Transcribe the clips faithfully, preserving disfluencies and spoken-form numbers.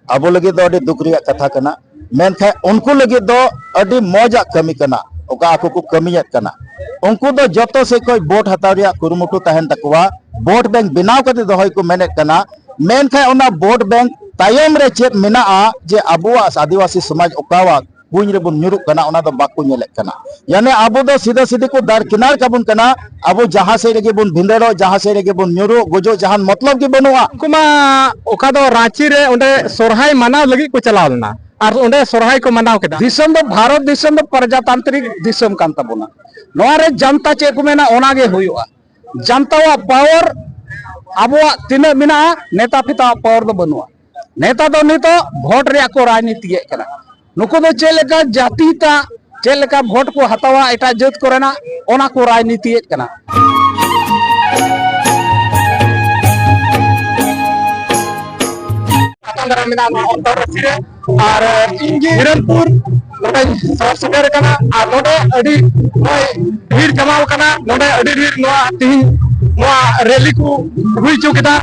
ᱟᱵᱚ ᱞᱟᱹᱜᱤᱫ ᱫᱚ ᱟᱹᱰᱤ ᱫᱩᱠ ᱨᱮᱭᱟᱜ ᱠᱟᱛᱷᱟ ᱠᱟᱱᱟ, ᱢᱮᱱᱠᱷᱟᱱ ᱩᱱᱠᱩ ᱞᱟᱹᱜᱤᱫ ᱫᱚ ᱟᱹᱰᱤ ᱢᱚᱡᱟᱜ ᱠᱟᱹᱢᱤ ᱠᱟᱱᱟ᱾ ᱚᱠᱟ ᱟᱠᱚ ᱠᱚ ᱠᱟᱹᱢᱤᱭᱮᱫ ᱠᱟᱱᱟ, ᱩᱱᱠᱩ ᱫᱚ ᱡᱚᱛᱚ ᱥᱮᱫ ᱠᱷᱚᱱ ᱵᱷᱳᱴ ᱦᱟᱛᱟᱣ ᱨᱮᱭᱟᱜ ᱠᱩᱨᱩᱢᱩᱴᱩ ᱛᱟᱦᱮᱱ ᱛᱟᱠᱚᱣᱟ, ᱵᱷᱳᱴ ᱵᱮᱝᱠ ᱵᱮᱱᱟᱣ ᱠᱟᱛᱮ ᱫᱚᱦᱚᱭ ᱠᱚ ᱢᱮᱱᱮᱫ ᱠᱟᱱᱟ, ᱢᱮᱱᱠᱷᱟᱱ ᱚᱱᱟ ᱵᱷᱳᱴ ᱵᱮᱝᱠ ᱛᱟᱭᱚᱢ ᱨᱮ ᱪᱮᱫ ᱢᱮᱱᱟᱜᱼᱟ, ᱡᱮ ᱟᱵᱚᱣᱟᱜ ᱟᱹᱫᱤᱵᱟᱹᱥᱤ ᱥᱚᱢᱟᱡᱽ ᱚᱠᱟᱣᱟᱜ ᱠᱩᱧ ᱨᱮᱵᱚᱱ ᱧᱩᱨᱩᱜ ᱠᱟᱱᱟ, ᱚᱱᱟ ᱫᱚ ᱵᱟᱠᱚ ᱧᱮᱞᱮᱫ ᱠᱟᱱᱟ᱾ ᱭᱟᱱᱮ ᱟᱵᱚ ᱫᱚ ᱥᱤᱫᱷᱟᱹ ᱥᱤᱫᱷᱤ ᱠᱚ ᱫᱟᱨᱠᱤᱱᱟᱨ ᱠᱟᱵᱚᱱ ᱠᱟᱱᱟ, ᱟᱵᱚ ᱡᱟᱦᱟᱸ ᱥᱮᱫ ᱨᱮᱜᱮ ᱵᱚᱱ ᱵᱷᱤᱸᱫᱟᱹᱲᱚᱜ, ᱡᱟᱦᱟᱸ ᱥᱮᱫ ᱨᱮᱜᱮ ᱵᱚᱱ ᱧᱩᱨᱩᱜ, ᱜᱚᱡᱚᱜ, ᱡᱟᱦᱟᱱ ᱢᱚᱛᱞᱚᱵ ᱜᱮ ᱵᱟᱹᱱᱩᱜᱼᱟ᱾ ᱩᱱᱠᱩ ᱢᱟ ᱚᱠᱟ ᱫᱚ ᱨᱟᱸᱪᱤ ᱨᱮ ᱚᱸᱰᱮ ᱥᱚᱨᱦᱟᱭ ᱢᱟᱱᱟᱣ ᱞᱟᱹᱜᱤᱫ ᱠᱚ ᱪᱟᱞᱟᱣ ᱞᱮᱱᱟ ᱟᱨ ᱚᱸᱰᱮ ᱥᱚᱨᱦᱟᱭ ᱠᱚ ᱢᱟᱱᱟᱣ ᱠᱮᱫᱟ᱾ ᱫᱤᱥᱚᱢ ᱫᱚ ᱵᱷᱟᱨᱚᱛ ᱫᱤᱥᱚᱢ ᱫᱚ ᱯᱨᱚᱡᱟᱛᱟᱱᱛᱨᱤᱠ ᱫᱤᱥᱚᱢ ᱠᱟᱱ ᱛᱟᱵᱚᱱᱟ᱾ ᱱᱚᱣᱟ ᱨᱮ ᱡᱟᱱᱛᱟ ᱪᱮᱫ ᱠᱚ ᱢᱮᱱᱟ, ᱚᱱᱟ ᱜᱮ ᱦᱩᱭᱩᱜᱼᱟ᱾ ᱡᱟᱱᱛᱟᱣᱟᱜ ᱯᱟᱣᱟᱨ ᱟᱵᱚᱣᱟᱜ ᱛᱤᱱᱟᱹᱜ ᱢᱮᱱᱟᱜᱼᱟ, ᱱᱮᱛᱟ ᱯᱷᱮᱛᱟᱣᱟᱜ ᱯᱟᱣᱟᱨ ᱫᱚ ᱵᱟᱹᱱᱩᱜᱼᱟ᱾ ᱱᱮᱛᱟ ᱫᱚ ᱱᱤᱛᱚᱜ ᱵᱷᱳᱴ ᱨᱮᱭᱟᱜ ᱠᱚ ᱨᱟᱡᱽᱱᱤᱛᱤᱭᱮᱫ ᱠᱟᱱᱟ᱾ ᱱᱩᱠᱩ ᱫᱚ ᱪᱮᱫ ᱞᱮᱠᱟ ᱡᱟᱹᱛᱤ ᱛᱟ, ᱪᱮᱫ ᱞᱮᱠᱟ ᱵᱷᱳᱴ ᱠᱚ ᱦᱟᱛᱟᱣᱟ ᱮᱴᱟᱜ ᱡᱟᱹᱛ ᱠᱚᱨᱮᱱᱟᱜ, ᱚᱱᱟ ᱠᱚ ᱨᱟᱡᱽᱱᱤᱛᱤᱭᱮᱫ ᱠᱟᱱᱟ᱾ ᱟᱛᱟᱝ ᱫᱟᱨᱟᱢ ᱢᱮᱱᱟᱜᱼᱟ ᱱᱚᱣᱟ ᱚᱱᱛᱚᱨ ᱨᱟᱹᱥᱤ ᱨᱮ᱾ ᱟᱨ ᱤᱧ ᱜᱮ ᱦᱤᱨᱚᱱᱯᱩᱨ ᱱᱚᱰᱮᱧ ᱥᱚᱦᱚᱨ ᱥᱮᱴᱮᱨ ᱟᱠᱟᱱᱟ᱾ ᱟᱨ ᱱᱚᱰᱮ ᱟᱹᱰᱤ ᱱᱚᱜᱼᱚᱭ ᱵᱷᱤᱲ ᱡᱟᱢᱟᱣ ᱟᱠᱟᱱᱟ᱾ ᱱᱚᱰᱮ ᱟᱹᱰᱤ ᱰᱷᱮᱨ ᱱᱚᱣᱟ ᱛᱤᱦᱤᱧ ᱱᱚᱣᱟ ᱨᱮᱞᱤ ᱠᱚ ᱦᱩᱭ ᱦᱚᱪᱚ ᱠᱮᱫᱟ᱾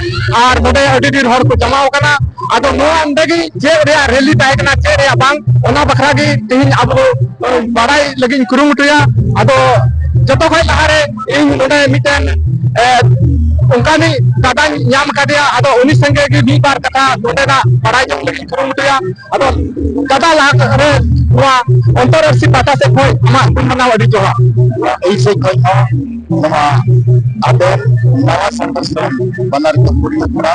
ᱟᱨ ᱱᱚᱰᱮ ᱟᱹᱰᱤ ᱰᱷᱮᱨ ᱦᱚᱲ ᱠᱚ ᱡᱟᱢᱟᱣ ᱟᱠᱟᱱᱟ᱾ ᱟᱫᱚ ᱱᱚᱣᱟ ᱚᱸᱰᱮ ᱜᱮ ᱪᱮᱫ ᱨᱮᱭᱟᱜ ᱨᱮᱞᱤ ᱛᱟᱦᱮᱸ ᱠᱟᱱᱟ, ᱪᱮᱫ ᱨᱮᱭᱟᱜ ᱵᱟᱝ, ᱚᱱᱟ ᱵᱟᱠᱷᱨᱟ ᱜᱮ ᱛᱤᱦᱤᱧ ᱟᱵᱚ ᱵᱟᱲᱟᱭ ᱞᱟᱹᱜᱤᱫ ᱤᱧ ᱠᱩᱨᱩᱢᱩᱴᱩᱭᱟ᱾ ᱟᱫᱚ ᱡᱚᱛᱚ ᱠᱷᱚᱱ ᱞᱟᱦᱟᱨᱮ ᱤᱧ ᱱᱚᱰᱮ ᱢᱤᱫᱴᱮᱱ, ᱮ, ᱚᱱᱠᱟᱱᱤᱡ ᱫᱟᱫᱟᱧ ᱧᱟᱢ ᱠᱟᱫᱮᱭᱟ᱾ ᱟᱫᱚ ᱩᱱᱤ ᱥᱚᱸᱜᱮ ᱜᱮ ᱢᱤᱫ ᱵᱟᱨ ᱠᱟᱛᱷᱟ ᱱᱚᱰᱮᱱᱟᱜ ᱵᱟᱲᱟᱭ ᱡᱚᱝ ᱞᱟᱹᱜᱤᱫ ᱤᱧ ᱠᱩᱨᱩᱢᱩᱴᱩᱭᱟ᱾ ᱟᱫᱚ ᱫᱟᱫᱟ, ᱞᱟᱦᱟ ᱨᱮ ᱱᱚᱣᱟ ᱚᱱᱛᱚᱨ ᱟᱹᱨᱥᱤ ᱯᱟᱦᱴᱟ ᱥᱮᱫ ᱠᱷᱚᱱ ᱟᱢᱟᱜ ᱜᱩᱱ ᱢᱟᱱᱟᱣ ᱟᱹᱰᱤ ᱡᱚᱦᱟᱨ᱾ ᱤᱧ ᱥᱮᱫ ᱠᱷᱚᱱ ᱦᱚᱸ ᱱᱚᱣᱟ ᱟᱵᱮᱱ ᱱᱟᱣᱟ ᱥᱟᱱᱛᱟᱲ ᱥᱚᱢᱟᱡᱽ ᱵᱟᱱᱟᱨ ᱠᱚ ᱯᱩᱨᱱᱚ ᱠᱚᱲᱟ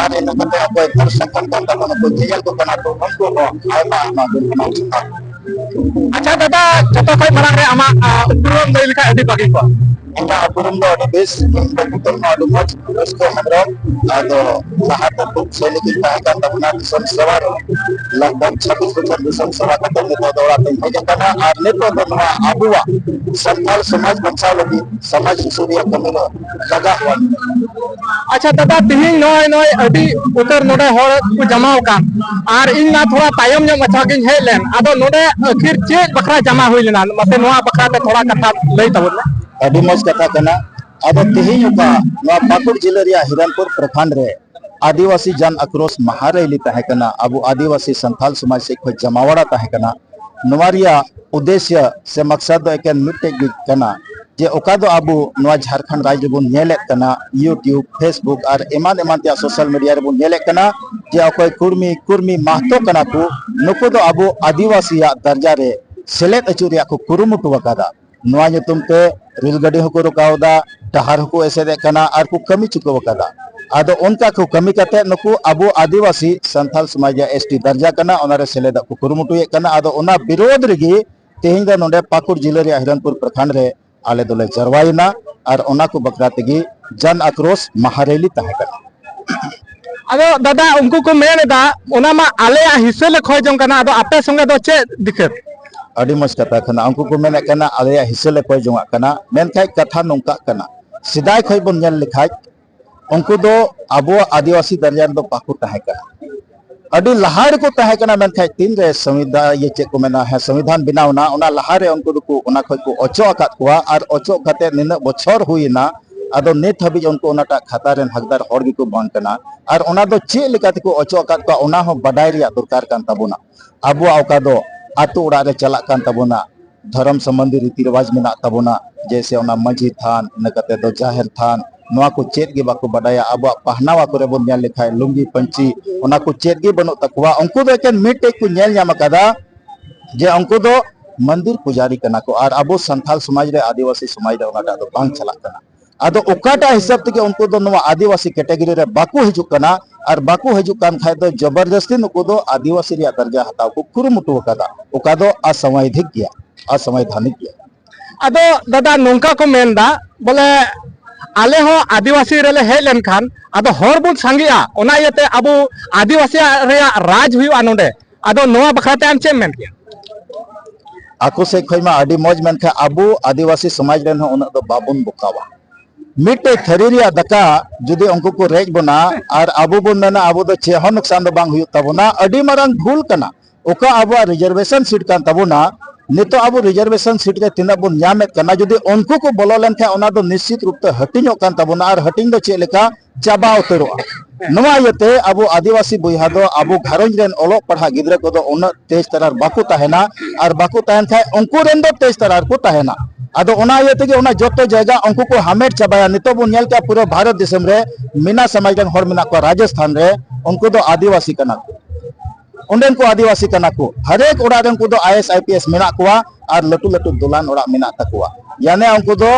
ᱟᱨ ᱤᱱᱟᱹ ᱠᱟᱛᱮ ᱟᱵᱚ ᱮᱠᱫᱚᱢ ᱥᱟᱱᱛᱟᱲ ᱠᱟᱱ ᱛᱟᱵᱚᱱᱟ ᱠᱚ, ᱧᱮᱧᱮᱞ ᱠᱚ ᱠᱟᱱᱟ ᱠᱚ, ᱩᱱᱠᱩ ᱦᱚᱸ ᱟᱭᱢᱟ ᱟᱭᱢᱟ ᱜᱩᱱ ᱢᱟᱱᱟᱣ ᱡᱚᱦᱟᱨ᱾ ᱟᱪᱪᱷᱟ ᱫᱟᱫᱟ, ᱡᱚᱛᱚ ᱠᱷᱚᱱ ᱢᱟᱲᱟᱝ ᱨᱮ ᱟᱢᱟᱜ, ᱟ, ᱩᱯᱨᱩᱢ ᱞᱟᱹᱭ ᱞᱮᱠᱷᱟᱱ ᱟᱹᱰᱤ ᱵᱷᱟᱹᱜᱤ ᱠᱚᱜᱼᱟ᱾ ᱤᱧᱟᱹᱜ ᱩᱯᱨᱩᱢ ᱫᱚ ᱟᱹᱰᱤ ᱵᱮᱥ, ᱤᱧ ᱫᱚ ᱱᱤᱛᱚᱜ ᱦᱚᱸ ᱟᱹᱰᱤ ᱢᱚᱡᱽ ᱨᱟᱹᱥᱠᱟᱹ ᱦᱮᱢᱵᱨᱚᱢ᱾ ᱟᱫᱚ ᱞᱟᱦᱟ ᱫᱚ ᱠᱷᱩᱵ ᱥᱚᱭᱱᱤᱠ ᱤᱧ ᱛᱟᱦᱮᱸ ᱠᱟᱱ ᱛᱟᱵᱚᱱᱟ ᱫᱤᱥᱚᱢ ᱥᱮᱵᱟ ᱨᱮ, ᱞᱟᱜᱽ ᱵᱷᱟᱜᱽ ᱪᱷᱟᱵᱵᱤᱥ ᱵᱚᱪᱷᱚᱨ ᱫᱤᱥᱚᱢ ᱥᱮᱵᱟ ᱠᱟᱛᱮ ᱱᱤᱛᱚᱜ ᱫᱚ ᱚᱲᱟᱜ ᱛᱮᱧ ᱦᱮᱡ ᱟᱠᱟᱱᱟ᱾ ᱟᱨ ᱱᱤᱛᱚᱜ ᱫᱚ ᱱᱚᱣᱟ ᱟᱵᱚᱣᱟᱜ ᱥᱟᱱᱛᱟᱲ ᱥᱚᱢᱟᱡᱽ ᱵᱟᱧᱪᱟᱣ ᱞᱟᱹᱜᱤᱫ ᱥᱚᱢᱟᱡᱽ ᱥᱩᱥᱟᱹᱨᱤᱭᱟᱹ ᱠᱟᱹᱢᱤ ᱨᱮ ᱞᱟᱜᱟᱣ ᱦᱩᱭ ᱟᱪᱪᱷᱟ ᱫᱟᱫᱟ, ᱛᱤᱦᱤᱧ ᱱᱚᱜᱼᱚᱭ, ᱱᱚᱜᱼᱚᱭ ᱟᱹᱰᱤ ᱩᱛᱟᱹᱨ ᱱᱚᱰᱮ ᱦᱚᱲ ᱠᱚ ᱡᱟᱢᱟᱣ ᱟᱠᱟᱱ, ᱟᱨ ᱤᱧ ᱢᱟ ᱛᱷᱚᱲᱟ ᱛᱟᱭᱚᱢ ᱧᱚᱜ ᱢᱟᱪᱷᱟ ᱜᱤᱧ ᱦᱮᱡ ᱞᱮᱱ, ᱟᱫᱚ ᱱᱚᱰᱮ ᱟᱹᱠᱷᱤᱨ ᱪᱮᱫ ᱵᱟᱠᱷᱨᱟ ᱡᱟᱢᱟ ᱦᱩᱭ ᱞᱮᱱᱟ? ᱢᱟᱥᱮ ᱱᱚᱣᱟ ᱵᱟᱠᱷᱨᱟ ᱛᱮ ᱛᱷᱚᱲᱟ ᱠᱟᱛᱷᱟ ᱞᱟᱹᱭ ᱛᱟᱵᱚᱱ ᱢᱮ᱾ ᱟᱹᱰᱤ ᱢᱚᱡᱽ ᱠᱟᱛᱷᱟ ᱠᱟᱱᱟ᱾ ᱟᱫᱚ ᱛᱤᱦᱤᱧ ᱚᱠᱟ ᱱᱚᱣᱟ ᱯᱟᱹᱠᱩᱲ ᱡᱤᱞᱟᱹ ᱨᱮᱭᱟᱜ ᱦᱤᱨᱚᱱᱯᱩᱨ ᱯᱨᱚᱠᱷᱚᱸᱰ ᱨᱮ ᱟᱹᱫᱤᱵᱟᱹᱥᱤ ᱡᱟᱱ ᱟᱠᱨᱳᱥ ᱢᱟᱦᱟ ᱨᱮᱞᱤ ᱛᱟᱦᱮᱸ ᱠᱟᱱᱟ, ᱟᱵᱚ ᱟᱹᱫᱤᱵᱟᱹᱥᱤ ᱥᱟᱱᱛᱟᱞ ᱥᱚᱢᱟᱡᱽ ᱥᱮᱫ ᱠᱷᱚᱱ ᱡᱟᱢᱟᱣᱟᱲᱟ ᱛᱟᱦᱮᱸ ᱠᱟᱱᱟ᱾ ᱱᱚᱣᱟ ᱨᱮᱭᱟᱜ ᱩᱫᱽᱫᱮᱥᱭᱚ ᱥᱮ ᱢᱟᱠᱥᱟᱫ ᱫᱚ ᱮᱠᱮᱱ ᱢᱤᱫᱴᱮᱡ ᱜᱮ ᱠᱟᱱᱟ ᱡᱮ ᱚᱠᱟ ᱫᱚ ᱟᱵᱚ ᱱᱚᱣᱟ ᱡᱷᱟᱲᱠᱷᱚᱸᱰ ᱨᱟᱡᱽ ᱨᱮᱵᱚᱱ ᱧᱮᱞᱮᱫ ᱠᱟᱱᱟ, YouTube, Facebook ᱟᱨ ᱮᱢᱟᱱ ᱮᱢᱟᱱ ᱛᱮᱭᱟᱜ ᱥᱳᱥᱟᱞ ᱢᱤᱰᱤᱭᱟ ᱨᱮᱵᱚᱱ ᱧᱮᱞᱮᱫ ᱠᱟᱱᱟ ᱡᱮ ᱚᱠᱚᱭ ᱠᱩᱲᱢᱤ ᱠᱩᱲᱢᱤ ᱢᱟᱦᱛᱚ ᱠᱟᱱᱟ ᱠᱚ, ᱱᱩᱠᱩ ᱫᱚ ᱟᱵᱚ ᱟᱹᱫᱤᱵᱟᱹᱥᱤᱭᱟᱜ ᱫᱟᱨᱡᱟ ᱨᱮ ᱥᱮᱞᱮᱫ ᱦᱚᱪᱚ ᱨᱮᱭᱟᱜ ᱠᱚ ᱠᱩᱨᱩᱢᱩᱴᱩ ᱟᱠᱟᱫᱟ᱾ ᱱᱚᱣᱟ ᱧᱩᱛᱩᱢ ᱛᱮ ᱨᱮᱞ ᱜᱟᱹᱰᱤ ᱦᱚᱸᱠᱚ ᱨᱚᱠᱟᱣ ᱮᱫᱟ, ᱰᱟᱦᱟᱨ ᱦᱚᱸᱠᱚ ᱮᱥᱮᱫᱮᱫ ᱠᱟᱱᱟ ᱟᱨ ᱠᱚ ᱠᱟᱹᱢᱤ ᱪᱩᱠᱟᱹᱣ ᱟᱠᱟᱫᱟ᱾ ᱟᱫᱚ ᱚᱱᱠᱟ ᱠᱚ ᱠᱟᱹᱢᱤ ᱠᱟᱛᱮ ᱱᱩᱠᱩ ᱟᱵᱚ ᱟᱹᱫᱤᱵᱟᱹᱥᱤ ᱥᱟᱱᱛᱟᱞ ᱥᱚᱢᱟᱡᱽ ᱨᱮᱭᱟᱜ ᱮᱥ ᱴᱤ ᱫᱟᱨᱡᱟ ᱠᱟᱱᱟ, ᱚᱱᱟ ᱨᱮ ᱥᱮᱞᱮᱫᱚᱜ ᱠᱚ ᱠᱩᱨᱩᱢᱩᱴᱩᱭᱮᱫ ᱠᱟᱱᱟ᱾ ᱟᱫᱚ ᱚᱱᱟ ᱵᱤᱨᱳᱫᱷ ᱨᱮᱜᱮ ᱛᱮᱦᱮᱧ ᱫᱚ ᱱᱚᱰᱮ ᱯᱟᱹᱠᱩᱲ ᱡᱤᱞᱟᱹ ᱨᱮᱭᱟᱜ ᱦᱤᱨᱚᱱᱯᱩᱨ ᱯᱨᱚᱠᱷᱚᱸᱰ ᱨᱮ ᱟᱞᱮ ᱫᱚᱞᱮ ᱡᱟᱨᱣᱟᱭᱮᱱᱟ ᱟᱨ ᱚᱱᱟ ᱠᱚ ᱵᱟᱠᱷᱨᱟ ᱛᱮᱜᱮ ᱡᱟᱱ ᱟᱠᱨᱳᱥ ᱢᱟᱦᱟ ᱨᱮᱞᱤ ᱛᱟᱦᱮᱸ ᱠᱟᱱᱟ᱾ ᱟᱫᱚ ᱫᱟᱫᱟ, ᱩᱱᱠᱩ ᱠᱚ ᱢᱮᱱ ᱮᱫᱟ ᱚᱱᱟ ᱢᱟ ᱟᱞᱮᱭᱟᱜ ᱦᱤᱥᱟᱹ ᱞᱮ ᱠᱷᱚᱭ ᱡᱚᱝ ᱠᱟᱱᱟ, ᱟᱫᱚ ᱟᱯᱮ ᱥᱚᱸᱜᱮ ᱫᱚ ᱪᱮᱫ ᱫᱤᱠᱟᱹᱛ? ᱟᱹᱰᱤ ᱢᱚᱡᱽ ᱠᱟᱛᱷᱟ ᱠᱟᱱᱟ᱾ ᱩᱱᱠᱩ ᱠᱚ ᱢᱮᱱᱮᱫ ᱠᱟᱱᱟ ᱟᱞᱮᱭᱟᱜ ᱦᱤᱥᱟᱹ ᱞᱮ ᱠᱚᱭ ᱡᱚᱝᱟᱜ ᱠᱟᱱᱟ, ᱢᱮᱱᱠᱷᱟᱡ ᱠᱟᱛᱷᱟ ᱱᱚᱝᱠᱟᱜ ᱠᱟᱱᱟ, ᱥᱮᱫᱟᱭ ᱠᱷᱚᱡ ᱵᱚᱱ ᱧᱮᱞ ᱞᱮᱠᱷᱟᱡ ᱩᱱᱠᱩ ᱫᱚ ᱟᱵᱚᱣᱟᱜ ᱟᱹᱫᱤᱵᱟᱹᱥᱤ ᱫᱟᱨᱡᱟ ᱨᱮᱫᱚ ᱵᱟᱠᱚ ᱛᱟᱦᱮᱸ ᱠᱟᱱᱟ᱾ ᱟᱹᱰᱤ ᱞᱟᱦᱟ ᱨᱮᱠᱚ ᱛᱟᱦᱮᱸ ᱠᱟᱱᱟ, ᱢᱮᱱᱠᱷᱟᱡ ᱛᱤᱱᱨᱮ ᱥᱚᱝᱵᱤᱫᱷᱟᱱ, ᱤᱭᱟᱹ ᱪᱮᱫ ᱠᱚ ᱢᱮᱱᱟ, ᱦᱮᱸ, ᱥᱚᱝᱵᱤᱫᱷᱟᱱ ᱵᱮᱱᱟᱣ ᱮᱱᱟ, ᱚᱱᱟ ᱞᱟᱦᱟᱨᱮ ᱩᱱᱠᱩ ᱫᱚᱠᱚ ᱚᱱᱟ ᱠᱷᱚᱡ ᱠᱚ ᱚᱪᱚᱜ ᱟᱠᱟᱫ ᱠᱚᱣᱟ᱾ ᱟᱨ ᱚᱪᱚᱜ ᱠᱟᱛᱮ ᱱᱤᱱᱟᱹᱜ ᱵᱚᱪᱷᱚᱨ ᱦᱩᱭ ᱮᱱᱟ, ᱟᱫᱚ ᱱᱤᱛ ᱦᱟᱹᱵᱤᱡ ᱩᱱᱠᱩ ᱚᱱᱟᱴᱟᱜ ᱠᱷᱟᱛᱟ ᱨᱮᱱ ᱦᱟᱠᱫᱟᱨ ᱦᱚᱲ ᱜᱮᱠᱚ ᱵᱟᱝ ᱠᱟᱱᱟ᱾ ᱟᱨ ᱚᱱᱟ ᱫᱚ ᱪᱮᱫ ᱞᱮᱠᱟ ᱛᱮᱠᱚ ᱚᱪᱚᱜ ᱟᱠᱟᱫ ᱠᱚᱣᱟ, ᱚᱱᱟ ᱦᱚᱸ ᱵᱟᱰᱟᱭ ᱨᱮᱭᱟᱜ ᱫᱚᱨᱠᱟᱨ ᱠᱟᱱ ᱛᱟᱵᱚᱱᱟ᱾ ᱟᱵᱚᱣᱟᱜ ᱚᱠᱟ ᱫᱚ ᱟᱛᱳ ᱚᱲᱟᱜ ᱨᱮ ᱪᱟᱞᱟᱜ ᱠᱟᱱ ᱛᱟᱵᱚᱱᱟ, ᱫᱷᱚᱨᱚᱢ ᱥᱚᱢᱵᱚᱱᱫᱷᱤ ᱨᱤᱛᱤ ᱨᱮᱣᱟᱡᱽ ᱢᱮᱱᱟᱜ ᱛᱟᱵᱚᱱᱟ, ᱡᱮᱭᱥᱮ ᱚᱱᱟ ᱢᱟᱹᱡᱷᱤ ᱛᱷᱟᱱ, ᱤᱱᱟᱹ ᱠᱟᱛᱮ ᱫᱚ ᱡᱟᱦᱮᱨ ᱛᱷᱟᱱ, ᱱᱚᱣᱟ ᱠᱚ ᱪᱮᱫ ᱜᱮ ᱵᱟᱠᱚ ᱵᱟᱰᱟᱭᱟ᱾ ᱟᱵᱚᱣᱟᱜ ᱯᱟᱦᱱᱟᱣᱟ ᱠᱚᱨᱮ ᱵᱚᱱ ᱧᱮᱞ ᱞᱮᱠᱷᱟᱡ ᱞᱩᱝᱜᱤ ᱯᱟᱹᱧᱪᱤ, ᱚᱱᱟ ᱠᱚ ᱪᱮᱫ ᱜᱮ ᱵᱟᱹᱱᱩᱜ ᱛᱟᱠᱚᱣᱟ᱾ ᱩᱱᱠᱩ ᱫᱚ ᱮᱠᱮᱱ ᱢᱤᱫᱴᱮᱡ ᱠᱚ ᱧᱮᱞ ᱧᱟᱢ ᱟᱠᱟᱫᱟ ᱡᱮ ᱩᱱᱠᱩ ᱫᱚ ᱢᱚᱱᱫᱤᱨ ᱯᱩᱡᱟᱨᱤ ᱠᱟᱱᱟ ᱠᱚ, ᱟᱨ ᱟᱵᱚ ᱥᱟᱱᱛᱟᱞ ᱥᱚᱢᱟᱡᱽ ᱨᱮ, ᱟᱹᱫᱤᱵᱟᱹᱥᱤ ᱥᱚᱢᱟᱡᱽ ᱨᱮ ᱚᱱᱟᱴᱟᱜ ᱫᱚ ᱵᱟᱝ ᱪᱟᱞᱟᱜ ᱠᱟᱱᱟ᱾ ᱟᱫᱚ ᱚᱠᱟᱴᱟᱜ ᱦᱤᱥᱟᱹᱵ ᱛᱮᱜᱮ ᱩᱱᱠᱩ ᱫᱚ ᱱᱚᱣᱟ ᱟᱹᱫᱤᱵᱟᱹᱥᱤ ᱠᱮᱴᱮᱜᱚᱨᱤ ᱨᱮ ᱵᱟᱠᱚ ᱦᱤᱡᱩᱜ ᱠᱟᱱᱟ, ᱟᱨ ᱵᱟᱠᱚ ᱦᱤᱡᱩᱜ ᱠᱟᱱ ᱠᱷᱟᱡ ᱫᱚ ᱡᱚᱵᱚᱨᱫᱚᱥᱛᱤ ᱱᱩᱠᱩ ᱫᱚ ᱟᱹᱫᱤᱵᱟᱹᱥᱤ ᱨᱮᱭᱟᱜ ᱫᱟᱨᱡᱟ ᱦᱟᱛᱟᱣ ᱠᱚ ᱠᱩᱨᱩᱢᱩᱴᱩ ᱟᱠᱟᱫᱟ, ᱚᱠᱟ ᱫᱚ ᱚᱥᱟᱝᱵᱤᱫᱷᱟᱱᱤᱠ ᱜᱮᱭᱟ, ᱚᱥᱟᱝᱵᱤᱫᱷᱟᱱᱤᱠ ᱜᱮᱭᱟ᱾ ᱟᱫᱚ ᱫᱟᱫᱟ, ᱱᱚᱝᱠᱟ ᱠᱚ ᱢᱮᱱᱫᱟ ᱵᱚᱞᱮ ᱟᱞᱮ ᱦᱚᱸ ᱟᱹᱫᱤᱵᱟᱹᱥᱤ ᱨᱮᱞᱮ ᱦᱮᱡ ᱞᱮᱱᱠᱷᱟᱱ ᱟᱫᱚ ᱦᱚᱲ ᱵᱚᱱ ᱥᱟᱸᱜᱮᱜᱼᱟ, ᱚᱱᱟ ᱤᱭᱟᱹᱛᱮ ᱟᱵᱚ ᱟᱹᱫᱤᱵᱟᱹᱥᱤᱭᱟᱜ ᱨᱮᱭᱟᱜ ᱨᱟᱡᱽ ᱦᱩᱭᱩᱜᱼᱟ ᱱᱚᱰᱮ᱾ ᱟᱫᱚ ᱱᱚᱣᱟ ᱵᱟᱠᱷᱨᱟ ᱛᱮ ᱟᱢ ᱪᱮᱫ ᱮᱢ ᱢᱮᱱ ᱠᱮᱭᱟ? ᱟᱠᱚ ᱥᱮᱫ ᱠᱷᱚᱱ ᱢᱟ ᱟᱹᱰᱤ ᱢᱚᱡᱽ, ᱢᱮᱱᱠᱷᱟᱱ ᱟᱵᱚ ᱟᱹᱫᱤᱵᱟᱹᱥᱤ ᱥᱚᱢᱟᱡᱽ ᱨᱮᱱ ᱦᱚᱸ ᱩᱱᱟᱹᱜ ᱫᱚ ᱵᱟᱵᱚᱱ ᱵᱚᱠᱟᱣᱟ᱾ ᱢᱤᱫᱴᱮᱡ ᱛᱷᱟᱹᱨᱤ ᱨᱮᱭᱟᱜ ᱫᱟᱠᱟ ᱡᱩᱫᱤ ᱩᱱᱠᱩ ᱠᱚ ᱨᱮᱡ ᱵᱚᱱᱟ ᱟᱨ ᱟᱵᱚ ᱵᱚᱱ ᱢᱮᱱᱟ ᱟᱵᱚ ᱫᱚ ᱪᱮᱫ ᱦᱚᱸ ᱱᱩᱠᱥᱟᱱ ᱫᱚ ᱵᱟᱝ ᱦᱩᱭᱩᱜ ᱛᱟᱵᱚᱱᱟ, ᱟᱹᱰᱤ ᱢᱟᱨᱟᱝ ᱵᱷᱩᱞ ᱠᱟᱱᱟ᱾ ᱚᱠᱟ ᱟᱵᱚᱣᱟᱜ ᱨᱤᱡᱟᱨᱵᱷᱮᱥᱚᱱ ᱥᱤᱴ ᱠᱟᱱ ᱛᱟᱵᱚᱱᱟ, ᱱᱤᱛᱚᱜ ᱟᱵᱚ ᱨᱤᱡᱟᱨᱵᱷᱮᱥᱚᱱ ᱥᱤᱴ ᱨᱮ ᱛᱤᱱᱟᱹᱜ ᱵᱚᱱ ᱧᱟᱢᱮᱫ ᱠᱟᱱᱟ, ᱡᱩᱫᱤ ᱩᱱᱠᱩ ᱠᱚ ᱵᱚᱞᱚ ᱞᱮᱱᱠᱷᱟᱱ ᱚᱱᱟ ᱫᱚ ᱱᱤᱥᱪᱤᱛ ᱨᱩᱯ ᱛᱮ ᱦᱟᱹᱴᱤᱧᱚᱜ ᱠᱟᱱ ᱛᱟᱵᱚᱱᱟ᱾ ᱟᱨ ᱦᱟᱹᱴᱤᱧ ᱫᱚ ᱪᱮᱫ ᱞᱮᱠᱟ ᱪᱟᱵᱟ ᱩᱛᱟᱹᱨᱚᱜᱼᱟ᱾ ᱱᱚᱣᱟ ᱤᱭᱟᱹᱛᱮ ᱟᱵᱚ ᱟᱹᱫᱤᱵᱟᱹᱥᱤ ᱵᱚᱭᱦᱟ ᱫᱚ ᱟᱵᱚ ᱜᱷᱟᱨᱚᱸᱡᱽ ᱨᱮᱱ ᱚᱞᱚᱜ ᱯᱟᱲᱦᱟᱜ ᱜᱤᱫᱽᱨᱟᱹ ᱠᱚᱫᱚ ᱩᱱᱟᱹᱜ ᱛᱮᱡᱽ ᱛᱟᱨᱟᱨ ᱵᱟᱠᱚ ᱛᱟᱦᱮᱱᱟ, ᱟᱨ ᱵᱟᱠᱚ ᱛᱟᱦᱮᱱ ᱠᱷᱟᱡ ᱩᱱᱠᱩ ᱨᱮᱱ ᱫᱚ ᱛᱮᱡᱽ ᱛᱟᱨᱟᱨ ᱠᱚ ᱛᱟᱦᱮᱱᱟ᱾ ᱟᱫᱚ ᱚᱱᱟ ᱤᱭᱟᱹ ᱛᱮᱜᱮ ᱚᱱᱟ ᱡᱚᱛᱚ ᱡᱟᱭᱜᱟ ᱩᱱᱠᱩ ᱠᱚ ᱦᱟᱢᱮᱴ ᱪᱟᱵᱟᱭᱟ᱾ ᱱᱤᱛᱚᱜ ᱵᱚᱱ ᱧᱮᱞ ᱠᱮᱜᱼᱟ, ᱯᱩᱨᱟᱹ ᱵᱷᱟᱨᱚᱛ ᱫᱤᱥᱚᱢ ᱨᱮ ᱢᱤᱱᱟ ᱥᱚᱢᱟᱡᱽ ᱨᱮᱱ ᱦᱚᱲ ᱢᱮᱱᱟᱜ ᱠᱚᱣᱟ, ᱨᱟᱡᱚᱥᱛᱷᱟᱱ ᱨᱮ, ᱩᱱᱠᱩ ᱫᱚ ᱟᱹᱫᱤᱵᱟᱹᱥᱤ ᱠᱟᱱᱟ ᱠᱚ, ᱚᱸᱰᱮᱱ ᱠᱚ ᱟᱹᱫᱤᱵᱟᱹᱥᱤ ᱠᱟᱱᱟ ᱠᱚ, ᱦᱟᱨᱮᱠ ᱚᱲᱟᱜ ᱨᱮ ᱩᱱᱠᱩ ᱫᱚ I S, I P S ᱢᱮᱱᱟᱜ ᱠᱚᱣᱟ, ᱟᱨ ᱞᱟᱹᱴᱩ ᱞᱟᱹᱴᱩ ᱫᱚᱞᱟᱱ ᱚᱲᱟᱜ ᱢᱮᱱᱟᱜ ᱛᱟᱠᱚᱣᱟ᱾ ᱭᱟᱱᱮ ᱩᱱᱠᱩ ᱫᱚ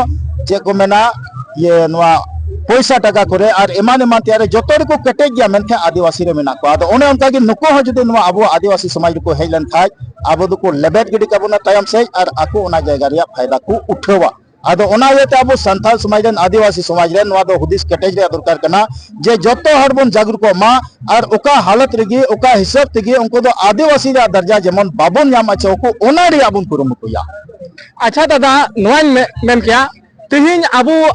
ᱪᱮᱫ ᱠᱚ ᱢᱮᱱᱟ, ᱤᱭᱟᱹ, ᱱᱚᱣᱟ ᱯᱚᱭᱥᱟ ᱴᱟᱠᱟ ᱠᱚᱨᱮ ᱟᱨ ᱮᱢᱟᱱ ᱮᱢᱟᱱ ᱛᱮᱭᱟᱜ ᱨᱮ ᱡᱚᱛᱚ ᱨᱮᱠᱚ ᱠᱮᱴᱮᱡ ᱜᱮᱭᱟ, ᱢᱮᱱᱠᱷᱟᱱ ᱟᱹᱫᱤᱵᱟᱹᱥᱤ ᱨᱮ ᱢᱮᱱᱟᱜ ᱠᱚᱣᱟ᱾ ᱟᱫᱚ ᱚᱱᱮ ᱚᱱᱠᱟ ᱜᱮ ᱱᱩᱠᱩ ᱦᱚᱸ ᱡᱩᱫᱤ ᱱᱚᱣᱟ ᱟᱵᱚᱣᱟᱜ ᱟᱹᱫᱤᱵᱟᱹᱥᱤ ᱥᱚᱢᱟᱡᱽ ᱨᱮᱠᱚ ᱦᱮᱡ ᱞᱮᱱ ᱠᱷᱟᱡ, ᱟᱵᱚ ᱫᱚᱠᱚ ᱞᱮᱵᱮᱫ ᱜᱤᱰᱤ ᱠᱟᱵᱚᱱᱟ ᱛᱟᱭᱚᱢ ᱥᱮᱫ, ᱟᱨ ᱟᱠᱚ ᱚᱱᱟ ᱡᱟᱭᱜᱟ ᱨᱮᱭᱟᱜ ᱯᱷᱟᱭᱫᱟ ᱠᱚ ᱩᱴᱷᱟᱹᱣᱟ᱾ ᱟᱫᱚ ᱚᱱᱟ ᱤᱭᱟᱹᱛᱮ ᱟᱵᱚ ᱥᱟᱱᱛᱟᱲ ᱥᱚᱢᱟᱡᱽ ᱨᱮᱱ, ᱟᱹᱫᱤᱵᱟᱹᱥᱤ ᱥᱚᱢᱟᱡᱽ ᱨᱮᱱ ᱱᱚᱣᱟ ᱫᱚ ᱦᱩᱫᱤᱥ ᱠᱮᱴᱮᱡ ᱨᱮᱭᱟᱜ ᱫᱚᱨᱠᱟᱨ ᱠᱟᱱᱟ, ᱡᱮ ᱡᱚᱛᱚ ᱦᱚᱲ ᱵᱚᱱ ᱡᱟᱜᱽᱨᱩᱠᱚᱜ ᱢᱟ, ᱟᱨ ᱚᱠᱟ ᱦᱟᱞᱚᱛ ᱨᱮᱜᱮ, ᱚᱠᱟ ᱦᱤᱥᱟᱹᱵ ᱛᱮᱜᱮ ᱩᱱᱠᱩ ᱫᱚ ᱟᱹᱫᱤᱵᱟᱹᱥᱤ ᱨᱮᱭᱟᱜ ᱫᱟᱨᱡᱟ ᱡᱮᱢᱚᱱ ᱵᱟᱵᱚᱱ ᱧᱟᱢ ᱦᱚᱪᱚ ᱟᱠᱚ, ᱚᱱᱟ ᱨᱮᱭᱟᱜ ᱵᱚᱱ ᱠᱩᱨᱩᱢᱩᱴᱩᱭᱟ᱾ ᱟᱪᱪᱷᱟ ᱫᱟᱫᱟ, ᱱᱚᱣᱟᱧ ᱢᱮ-, ᱢᱮᱱ ᱠᱮᱭᱟ, ᱛᱮᱦᱮᱧ ᱟᱵᱚ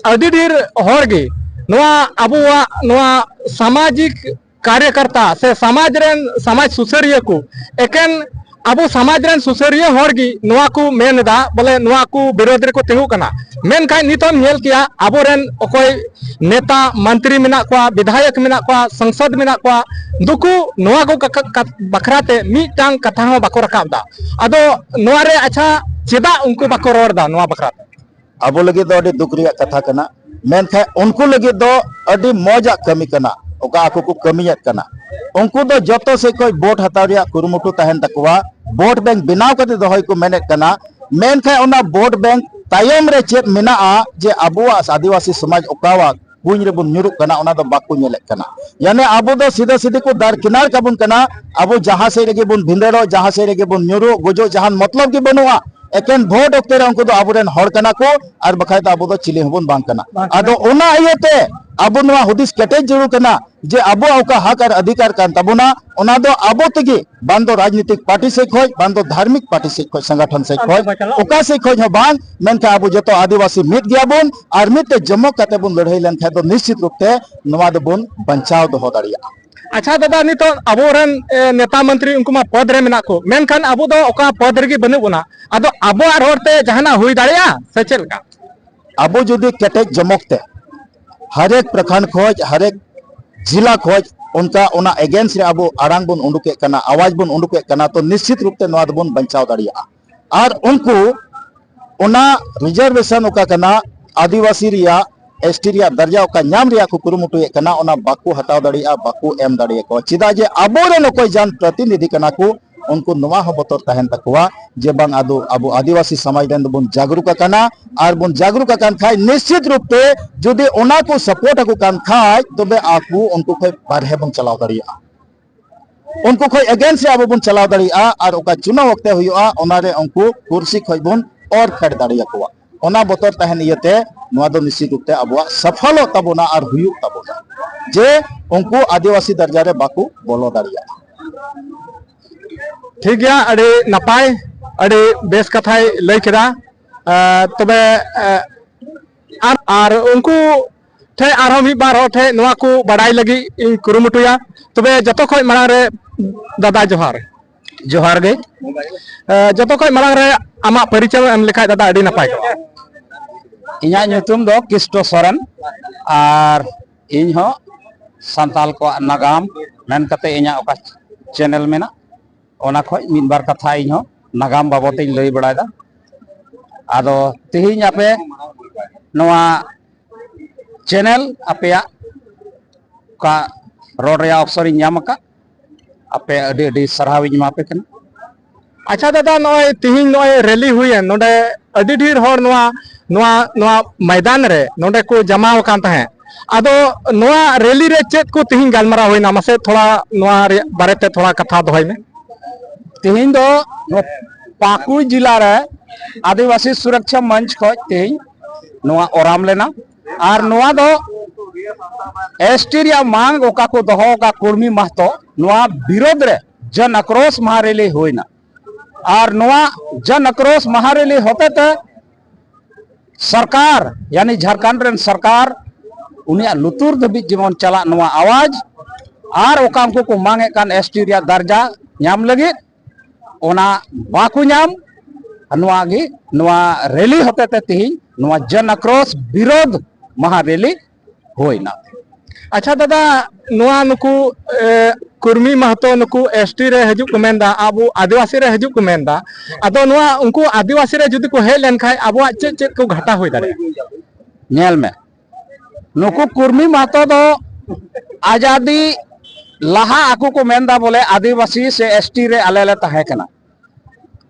ᱟᱹᱰᱤ ᱰᱷᱮᱨ ᱦᱚᱲ ᱜᱮ ᱱᱚᱣᱟ ᱟᱵᱚᱣᱟᱜ ᱱᱚᱣᱟ ᱥᱟᱢᱟᱡᱤᱠ ᱠᱟᱨᱭᱚᱠᱟᱨᱛᱟ ᱥᱮ ᱥᱚᱢᱟᱡᱽ ᱨᱮᱱ ᱥᱚᱢᱟᱡᱽ ᱥᱩᱥᱟᱹᱨᱤᱭᱟᱹ ᱠᱚ, ᱮᱠᱮᱱ ᱟᱵᱚ ᱥᱚᱢᱟᱡᱽ ᱨᱮᱱ ᱥᱩᱥᱟᱹᱨᱤᱭᱟᱹ ᱦᱚᱲ ᱜᱮ ᱱᱚᱣᱟ ᱠᱚ ᱢᱮᱱ ᱮᱫᱟ, ᱵᱚᱞᱮ ᱱᱚᱣᱟ ᱠᱚ ᱵᱤᱨᱳᱫᱷ ᱨᱮᱠᱚ ᱛᱤᱸᱜᱩ ᱠᱟᱱᱟ᱾ ᱢᱮᱱᱠᱷᱟᱱ ᱱᱤᱛᱚᱜ ᱮᱢ ᱧᱮᱞ ᱠᱮᱭᱟ, ᱟᱵᱚᱨᱮᱱ ᱚᱠᱚᱭ ᱱᱮᱛᱟ ᱢᱚᱱᱛᱨᱤ ᱢᱮᱱᱟᱜ ᱠᱚᱣᱟ, ᱵᱤᱫᱷᱟᱭᱚᱠ ᱢᱮᱱᱟᱜ ᱠᱚᱣᱟ, ᱥᱚᱝᱥᱚᱫ ᱢᱮᱱᱟᱜ ᱠᱚᱣᱟ, ᱱᱩᱠᱩ ᱱᱚᱣᱟ ᱠᱚ ᱠᱟ-, ᱠᱟ-, ᱵᱟᱠᱷᱨᱟ ᱛᱮ ᱢᱤᱫᱴᱟᱝ ᱠᱟᱛᱷᱟ ᱦᱚᱸ ᱵᱟᱠᱚ ᱨᱟᱠᱟᱵ ᱮᱫᱟ᱾ ᱟᱫᱚ ᱱᱚᱣᱟ ᱨᱮ ᱟᱪᱪᱷᱟ, ᱪᱮᱫᱟᱜ ᱩᱱᱠᱩ ᱵᱟᱠᱚ ᱨᱚᱲ ᱮᱫᱟ ᱱᱚᱣᱟ ᱵᱟᱠᱷᱨᱟ ᱛᱮ? ᱟᱵᱚ ᱞᱟᱹᱜᱤᱫ ᱫᱚ ᱟᱹᱰᱤ ᱫᱩᱠ ᱨᱮᱭᱟᱜ ᱠᱟᱛᱷᱟ ᱠᱟᱱᱟ, ᱢᱮᱱᱠᱷᱟᱱ ᱩᱱᱠᱩ ᱞᱟᱹᱜᱤᱫ ᱫᱚ ᱟᱹᱰᱤ ᱢᱚᱡᱟᱜ ᱠᱟᱹᱢᱤ ᱠᱟᱱᱟ ᱚᱠᱟ ᱟᱠᱚ ᱠᱚ ᱠᱟᱹᱢᱤᱭᱮᱫ ᱠᱟᱱᱟ᱾ ᱩᱱᱠᱩ ᱫᱚ ᱡᱚᱛᱚ ᱥᱮᱫ ᱠᱷᱚᱱ ᱵᱷᱳᱴ ᱦᱟᱛᱟᱣ ᱨᱮᱭᱟᱜ ᱠᱩᱨᱩᱢᱩᱴᱩ ᱛᱟᱦᱮᱱ ᱛᱟᱠᱚᱣᱟ, ᱵᱷᱳᱴ ᱵᱮᱝᱠ ᱵᱮᱱᱟᱣ ᱠᱟᱛᱮ ᱫᱚᱦᱚᱭ ᱠᱚ ᱢᱮᱱᱮᱫ ᱠᱟᱱᱟ, ᱢᱮᱱᱠᱷᱟᱱ ᱚᱱᱟ ᱵᱷᱳᱴ ᱵᱮᱝᱠ ᱛᱟᱭᱚᱢ ᱨᱮ ᱪᱮᱫ ᱢᱮᱱᱟᱜᱼᱟ, ᱡᱮ ᱟᱵᱚᱣᱟᱜ ᱟᱹᱫᱤᱵᱟᱹᱥᱤ ᱥᱚᱢᱟᱡᱽ ᱚᱠᱟᱣᱟᱜ ᱠᱩᱧ ᱨᱮᱵᱚᱱ ᱧᱩᱨᱩᱜ ᱠᱟᱱᱟ, ᱚᱱᱟ ᱫᱚ ᱵᱟᱠᱚ ᱧᱮᱞᱮᱫ ᱠᱟᱱᱟ᱾ ᱭᱟᱱᱮ ᱟᱵᱚ ᱫᱚ ᱥᱤᱫᱷᱟᱹ ᱥᱤᱫᱷᱤ ᱠᱚ ᱫᱟᱨᱠᱤᱱᱟᱨ ᱠᱟᱵᱚᱱ ᱠᱟᱱᱟ᱾ ᱟᱵᱚ ᱡᱟᱦᱟᱸ ᱥᱮᱫ ᱨᱮᱜᱮ ᱵᱚᱱ ᱵᱷᱤᱸᱫᱟᱹᱲᱚᱜ, ᱡᱟᱦᱟᱸ ᱥᱮᱫ ᱨᱮᱜᱮ ᱵᱚᱱ ᱧᱩᱨᱩᱜ, ᱜᱚᱡᱚᱜ, ᱡᱟᱦᱟᱱ ᱢᱚᱛᱞᱚᱵ ᱜᱮ ᱵᱟᱹᱱᱩᱜᱼᱟ᱾ ᱮᱠᱮᱱ ᱵᱷᱳᱴ ᱚᱠᱛᱮ ᱨᱮ ᱩᱱᱠᱩ ᱫᱚ ᱟᱵᱚᱨᱮᱱ ᱦᱚᱲ ᱠᱟᱱᱟ ᱠᱚ, ᱟᱨ ᱵᱟᱠᱷᱟᱡ ᱫᱚ ᱟᱵᱚ ᱫᱚ ᱪᱤᱞᱤ ᱦᱚᱸᱵᱚᱱ ᱵᱟᱝ ᱠᱟᱱᱟ᱾ ᱵᱟᱝ ᱠᱟᱱᱟ᱾ ᱟᱫᱚ ᱚᱱᱟ ᱤᱭᱟᱹᱛᱮ ᱟᱵᱚ ᱱᱚᱣᱟ ᱦᱩᱫᱤᱥ ᱠᱮᱴᱮᱡ ᱡᱟᱹᱨᱩᱲ ᱠᱟᱱᱟ, ᱡᱮ ᱟᱵᱚᱣᱟᱜ ᱚᱠᱟ ᱦᱚᱠ ᱟᱨ ᱚᱫᱷᱤᱠᱟᱨ ᱠᱟᱱ ᱛᱟᱵᱚᱱᱟ, ᱚᱱᱟ ᱫᱚ ᱟᱵᱚ ᱛᱮᱜᱮ, ᱵᱟᱝ ᱫᱚ ᱨᱟᱡᱽᱱᱤᱛᱤᱠ ᱯᱟᱨᱴᱤ ᱥᱮᱫ ᱠᱷᱚᱡ, ᱵᱟᱝ ᱫᱚ ᱫᱷᱟᱨᱢᱤᱠ ᱯᱟᱨᱴᱤ ᱥᱮᱫ ᱠᱷᱚᱡ, ᱥᱚᱝᱜᱚᱴᱷᱚᱱ ᱥᱮᱫ ᱠᱷᱚᱡ, ᱚᱠᱟ ᱥᱮᱫ ᱠᱷᱚᱡ ᱦᱚᱸ ᱵᱟᱝ, ᱢᱮᱱᱠᱷᱟᱱ ᱟᱵᱚ ᱡᱚᱛᱚ ᱟᱹᱫᱤᱵᱟᱹᱥᱤ ᱢᱤᱫ ᱜᱮᱭᱟᱵᱚᱱ, ᱟᱨ ᱢᱤᱫ ᱛᱮ ᱡᱚᱢᱚᱠ ᱠᱟᱛᱮ ᱵᱚᱱ ᱞᱟᱹᱲᱦᱟᱹᱭ ᱞᱮᱱᱠᱷᱟᱱ ᱫᱚ ᱱᱤᱥᱪᱤᱛ ᱨᱩᱯ ᱛᱮ ᱱᱚᱣᱟ ᱫᱚᱵᱚᱱ ᱵᱟᱧᱪᱟᱣ ᱫᱚᱦᱚ ᱫᱟᱲᱮᱭᱟᱜᱼᱟ᱾ ᱟᱪᱪᱷᱟ ᱫᱟᱫᱟ, ᱱᱤᱛᱚᱜ ᱟᱵᱚᱨᱮᱱ, ᱮ, ᱱᱮᱛᱟ ᱢᱚᱱᱛᱨᱤ ᱩᱱᱠᱩ ᱢᱟ ᱯᱚᱫᱽ ᱨᱮ ᱢᱮᱱᱟᱜ ᱠᱚ, ᱢᱮᱱᱠᱷᱟᱱ ᱟᱵᱚ ᱫᱚ ᱚᱠᱟ ᱯᱚᱫᱽ ᱨᱮᱜᱮ ᱵᱟᱹᱱᱩᱜ ᱵᱚᱱᱟ᱾ ᱟᱫᱚ ᱟᱵᱚᱣᱟᱜ ᱨᱚᱲ ᱛᱮ ᱡᱟᱦᱟᱱᱟᱜ ᱦᱩᱭ ᱫᱟᱲᱮᱭᱟᱜᱼᱟ ᱥᱮ ᱪᱮᱫ ᱞᱮᱠᱟ? ᱟᱵᱚ ᱡᱩᱫᱤ ᱠᱮᱴᱮᱡ ᱡᱚᱢᱚᱠ ᱛᱮ ᱦᱟᱨᱮᱠ ᱯᱨᱚᱠᱷᱚᱸᱰ ᱠᱷᱚᱡ, ᱦᱟᱨᱮᱠ ᱡᱮᱞᱟ ᱠᱷᱚᱡ ᱚᱱᱠᱟ ᱚᱱᱟ against ᱨᱮ ᱟᱵᱚ ᱟᱲᱟᱝ ᱵᱚᱱ ᱩᱰᱩᱠᱮᱫ ᱠᱟᱱᱟ, ᱟᱣᱟᱡ ᱵᱚᱱ ᱩᱰᱩᱠᱮᱫ ᱠᱟᱱᱟ, ᱛᱚ ᱱᱤᱥᱪᱤᱛ ᱨᱩᱯ ᱛᱮ ᱱᱚᱣᱟ ᱫᱚᱵᱚᱱ ᱵᱟᱧᱪᱟᱣ ᱫᱟᱲᱮᱭᱟᱜᱼᱟ᱾ ᱟᱨ ᱩᱱᱠᱩ ᱚᱱᱟ reservation ᱚᱠᱟ ᱠᱟᱱᱟ, ᱟᱹᱫᱤᱵᱟᱹᱥᱤ ᱨᱮᱭᱟᱜ, S T ᱨᱮᱭᱟᱜ ᱫᱟᱨᱡᱟ ᱚᱠᱟ ᱧᱟᱢ ᱨᱮᱭᱟᱜ ᱠᱚ ᱠᱩᱨᱩᱢᱩᱴᱩᱭᱮᱫ ᱠᱟᱱᱟ, ᱚᱱᱟ ᱵᱟᱠᱚ ᱦᱟᱛᱟᱣ ᱫᱟᱲᱮᱭᱟᱜᱼᱟ, ᱵᱟᱠᱚ ᱮᱢ ᱫᱟᱲᱮᱭᱟᱠᱚᱣᱟ᱾ ᱪᱮᱫᱟᱜ ᱡᱮ ᱟᱵᱚᱨᱮᱱ ᱚᱠᱚᱭ ᱡᱟᱱ ᱯᱨᱚᱛᱤᱱᱤᱫᱷᱤ ᱠᱟᱱᱟ ᱠᱚ, ᱩᱱᱠᱩ ᱱᱚᱣᱟ ᱦᱚᱸ ᱵᱚᱛᱚᱨ ᱛᱟᱦᱮᱱ ᱛᱟᱠᱚᱣᱟ ᱡᱮ ᱵᱟᱝ ᱟᱫᱚ ᱟᱵᱚ ᱟᱹᱫᱤᱵᱟᱹᱥᱤ ᱥᱚᱢᱟᱡᱽ ᱨᱮᱱ ᱫᱚᱵᱚᱱ ᱡᱟᱜᱽᱨᱩᱠ ᱟᱠᱟᱱᱟ, ᱟᱨ ᱵᱚᱱ ᱡᱟᱜᱽᱨᱩᱠ ᱟᱠᱟᱱ ᱠᱷᱟᱡ ᱱᱤᱥᱪᱤᱛ ᱨᱩᱯ ᱛᱮ ᱡᱩᱫᱤ ᱚᱱᱟ ᱠᱚ support ᱟᱠᱚ ᱠᱟᱱ ᱠᱷᱟᱡ ᱛᱚᱵᱮ ᱟᱠᱚ ᱩᱱᱠᱩ ᱠᱷᱚᱡ ᱵᱟᱨᱦᱮ ᱵᱚᱱ ᱪᱟᱞᱟᱣ ᱫᱟᱲᱮᱭᱟᱜᱼᱟ᱾ ᱩᱱᱠᱩ ᱠᱷᱚᱡ against ᱨᱮ ᱟᱵᱚ ᱵᱚᱱ ᱪᱟᱞᱟᱣ ᱫᱟᱲᱮᱭᱟᱜᱼᱟ ᱟᱨ ᱚᱠᱟ ᱪᱩᱱᱟᱣ ᱚᱠᱛᱮ ᱦᱩᱭᱩᱜᱼᱟ ᱚᱱᱟᱨᱮ ᱩᱱᱠᱩ ᱠᱩᱨᱥᱤ ᱠᱷᱚᱡ ᱵᱚᱱ ᱚᱨ ᱯᱷᱮᱰ ᱫᱟᱲᱮᱭᱟᱠᱚᱣᱟ᱾ ᱚᱱᱟ ᱵᱚᱛᱚᱨ ᱛᱟᱦᱮᱱ ᱤᱭᱟᱹᱛᱮ ᱱᱚᱣᱟ ᱫᱚ ᱱᱤᱥᱪᱤᱛ ᱨᱩᱯ ᱛᱮ ᱟᱵᱚᱣᱟᱜ ᱥᱟᱯᱷᱚᱞᱚᱜ ᱛᱟᱵᱚᱱᱟ ᱟᱨ ᱦᱩᱭᱩᱜ ᱛᱟᱵᱚᱱᱟ ᱡᱮ ᱩᱱᱠᱩ ᱟᱹᱫᱤᱵᱟᱹᱥᱤ ᱫᱟᱨᱡᱟ ᱨᱮ ᱵᱟᱠᱚ ᱵᱚᱞᱚ ᱫᱟᱲᱮᱭᱟᱜᱼᱟ᱾ ᱴᱷᱤᱠ ᱜᱮᱭᱟ, ᱟᱹᱰᱤ ᱱᱟᱯᱟᱭ, ᱟᱹᱰᱤ ᱵᱮᱥ ᱠᱟᱛᱷᱟᱭ ᱞᱟᱹᱭ ᱠᱮᱫᱟ᱾ ᱮ, ᱛᱚᱵᱮ ᱮ, ᱟᱨ ᱟᱨ ᱩᱱᱠᱩ ᱴᱷᱮᱱ ᱟᱨᱦᱚᱸ ᱢᱤᱫ ᱵᱟᱨ ᱦᱚᱲ ᱴᱷᱮᱱ ᱱᱚᱣᱟ ᱠᱚ ᱵᱟᱰᱟᱭ ᱞᱟᱹᱜᱤᱫ ᱤᱧ ᱠᱩᱨᱩᱢᱩᱴᱩᱭᱟ᱾ ᱛᱚᱵᱮ ᱡᱚᱛᱚ ᱠᱷᱚᱱ ᱢᱟᱲᱟᱝ ᱨᱮ ᱫᱟᱫᱟ ᱡᱚᱦᱟᱨ᱾ ᱡᱚᱦᱟᱨ ᱜᱮ᱾ ᱮ, ᱡᱚᱛᱚ ᱠᱷᱚᱱ ᱢᱟᱲᱟᱝ ᱨᱮ ᱟᱢᱟᱜ ᱯᱚᱨᱤᱪᱚᱭ ᱮᱢ ᱞᱮᱠᱷᱟᱡ ᱫᱟᱫᱟ ᱟᱹᱰᱤ ᱱᱟᱯᱟᱭ ᱠᱚᱜᱼᱟ᱾ ᱤᱧᱟᱹᱜ ᱧᱩᱛᱩᱢ ᱫᱚ ᱠᱤᱥᱴᱚ ᱥᱚᱨᱮᱱ, ᱟᱨ ᱤᱧ ᱦᱚᱸ ᱥᱟᱱᱛᱟᱞ ᱠᱚᱣᱟᱜ ᱱᱟᱜᱟᱢ ᱢᱮᱱ ᱠᱟᱛᱮ ᱤᱧᱟᱹᱜ ᱚᱠᱟ ᱪᱮᱱᱮᱞ ᱢᱮᱱᱟᱜ, ᱚᱱᱟ ᱠᱷᱚᱡ ᱢᱤᱫ ᱵᱟᱨ ᱠᱟᱛᱷᱟ ᱤᱧ ᱦᱚᱸ ᱱᱟᱜᱟᱢ ᱵᱟᱵᱚᱛ ᱤᱧ ᱞᱟᱹᱭ ᱵᱟᱲᱟᱭᱮᱫᱟ᱾ ᱟᱫᱚ ᱛᱮᱦᱮᱧ ᱟᱯᱮ ᱱᱚᱣᱟ ᱪᱮᱱᱮᱞ ᱟᱯᱮᱭᱟᱜ ᱚᱠᱟ ᱨᱚᱲ ᱨᱮᱭᱟᱜ ᱚᱯᱥᱚᱨ ᱤᱧ ᱧᱟᱢ ᱟᱠᱟᱫ, ᱟᱯᱮ ᱟᱹᱰᱤ ᱟᱹᱰᱤ ᱥᱟᱨᱦᱟᱣ ᱤᱧ ᱮᱢᱟ ᱯᱮ ᱠᱟᱱᱟ᱾ ᱟᱪᱪᱷᱟ ᱫᱟᱫᱟ, ᱱᱚᱜᱼᱚᱭ ᱛᱤᱦᱤᱧ ᱱᱚᱜᱼᱚᱭ ᱨᱮᱞᱤ ᱦᱩᱭᱮᱱ, ᱱᱚᱰᱮ ᱟᱹᱰᱤ ᱰᱷᱮᱨ ᱦᱚᱲ ᱱᱚᱣᱟ ᱱᱚᱣᱟ ᱱᱚᱣᱟ ᱢᱚᱭᱫᱟᱱ ᱨᱮ ᱱᱚᱰᱮ ᱠᱚ ᱡᱟᱢᱟ ᱟᱠᱟᱱ ᱛᱟᱦᱮᱸᱫ᱾ ᱟᱫᱚ ᱱᱚᱣᱟ ᱨᱮᱞᱤ ᱨᱮ ᱪᱮᱫ ᱠᱚ ᱛᱤᱦᱤᱧ ᱜᱟᱞᱢᱟᱨᱟᱣ ᱦᱩᱭᱱᱟ, ᱢᱟᱥᱮ ᱛᱷᱚᱲᱟ ᱱᱚᱣᱟ ᱨᱮᱭᱟᱜ ᱵᱟᱨᱮᱛᱮ ᱛᱷᱚᱲᱟ ᱠᱟᱛᱷᱟ ᱫᱚᱦᱚᱭ ᱢᱮ᱾ ᱛᱮᱦᱮᱧ ᱫᱚ ᱱᱚᱣᱟ ᱯᱟᱹᱠᱩᱲ ᱡᱮᱞᱟ ᱨᱮ ᱟᱹᱫᱤᱵᱟᱹᱥᱤ ᱥᱩᱨᱚᱠᱪᱷᱟ ᱢᱚᱧᱪ ᱠᱷᱚᱱ ᱛᱮᱦᱮᱧ ᱱᱚᱣᱟ ᱚᱨᱟᱢ ᱞᱮᱱᱟ, ᱟᱨ ᱱᱚᱣᱟ ᱫᱚ S T ᱨᱮᱭᱟᱜ ᱢᱟᱝ ᱚᱠᱟ ᱠᱚ ᱫᱚᱦᱚ ᱟᱠᱟᱫ ᱠᱩᱲᱢᱤ ᱢᱟᱦᱛᱚ, ᱱᱚᱣᱟ ᱵᱤᱨᱳᱫᱷ ᱨᱮ ᱡᱚᱱ ᱟᱠᱨᱳᱥ ᱢᱟᱦᱟ ᱨᱮᱞᱤ ᱦᱩᱭᱱᱟ᱾ ᱟᱨ ᱱᱚᱣᱟ ᱡᱚᱱ ᱟᱠᱨᱳᱥ ᱢᱟᱦᱟ ᱨᱮᱞᱤ ᱦᱚᱛᱮᱛᱮ ᱥᱚᱨᱠᱟᱨ, ᱭᱟᱱᱤ ᱡᱷᱟᱲᱠᱷᱚᱸᱰ ᱨᱮᱱ ᱥᱚᱨᱠᱟᱨ, ᱩᱱᱤᱭᱟᱜ ᱞᱩᱛᱩᱨ ᱫᱷᱟᱹᱵᱤᱡ ᱡᱮᱢᱚᱱ ᱪᱟᱞᱟᱜ ᱱᱚᱣᱟ ᱟᱣᱟᱡᱽ, ᱟᱨ ᱚᱠᱟ ᱩᱱᱠᱩ ᱠᱚ ᱢᱟᱝ ᱮᱫ ᱠᱟᱱ S T ᱨᱮᱭᱟᱜ ᱫᱟᱨᱡᱟ ᱧᱟᱢ ᱞᱟᱹᱜᱤᱫ, ᱚᱱᱟ ᱵᱟᱠᱚ ᱧᱟᱢ, ᱱᱚᱣᱟ ᱜᱮ, ᱱᱚᱣᱟ ᱨᱮᱞᱤ ᱦᱚᱛᱮᱛᱮ ᱛᱮᱦᱮᱧ ᱱᱚᱣᱟ ᱡᱚᱱ ᱟᱠᱨᱳᱥ ᱵᱤᱨᱳᱫᱷ ᱢᱟᱦᱟ ᱨᱮᱞᱤ ᱦᱩᱭᱱᱟ᱾ ᱟᱪᱪᱷᱟ ᱫᱟᱫᱟ, ᱱᱚᱣᱟ ᱱᱩᱠᱩ ᱮ, ᱠᱩᱨᱢᱤ ᱢᱟᱦᱛᱚ ᱱᱩᱠᱩ ᱮᱥᱴᱤ ᱨᱮ ᱦᱤᱡᱩᱜ ᱠᱚ ᱢᱮᱱᱫᱟ, ᱟᱵᱚ ᱟᱹᱫᱤᱵᱟᱹᱥᱤ ᱨᱮ ᱦᱤᱡᱩᱜ ᱠᱚ ᱢᱮᱱᱫᱟ᱾ ᱟᱫᱚ ᱱᱚᱣᱟ ᱩᱱᱠᱩ ᱟᱹᱫᱤᱵᱟᱹᱥᱤ ᱨᱮ ᱡᱩᱫᱤ ᱠᱚ ᱦᱮᱡ ᱞᱮᱱᱠᱷᱟᱱ ᱟᱵᱚᱣᱟᱜ ᱪᱮᱫ ᱪᱮᱫ ᱠᱚ ᱜᱷᱟᱴᱟ ᱦᱩᱭ ᱫᱟᱲᱮᱭᱟᱜᱼᱟ? ᱧᱮᱞ ᱢᱮ, ᱱᱩᱠᱩ ᱠᱩᱨᱢᱤ ᱢᱟᱦᱛᱚ ᱫᱚ ᱟᱡᱟᱫᱤ ᱞᱟᱦᱟ ᱟᱠᱚ ᱠᱚ ᱢᱮᱱᱫᱟ ᱵᱚᱞᱮ ᱟᱹᱫᱤᱵᱟᱹᱥᱤ ᱥᱮ ᱮᱥᱴᱤ ᱨᱮ ᱟᱞᱮ ᱞᱮ ᱛᱟᱦᱮᱸ ᱠᱟᱱᱟ᱾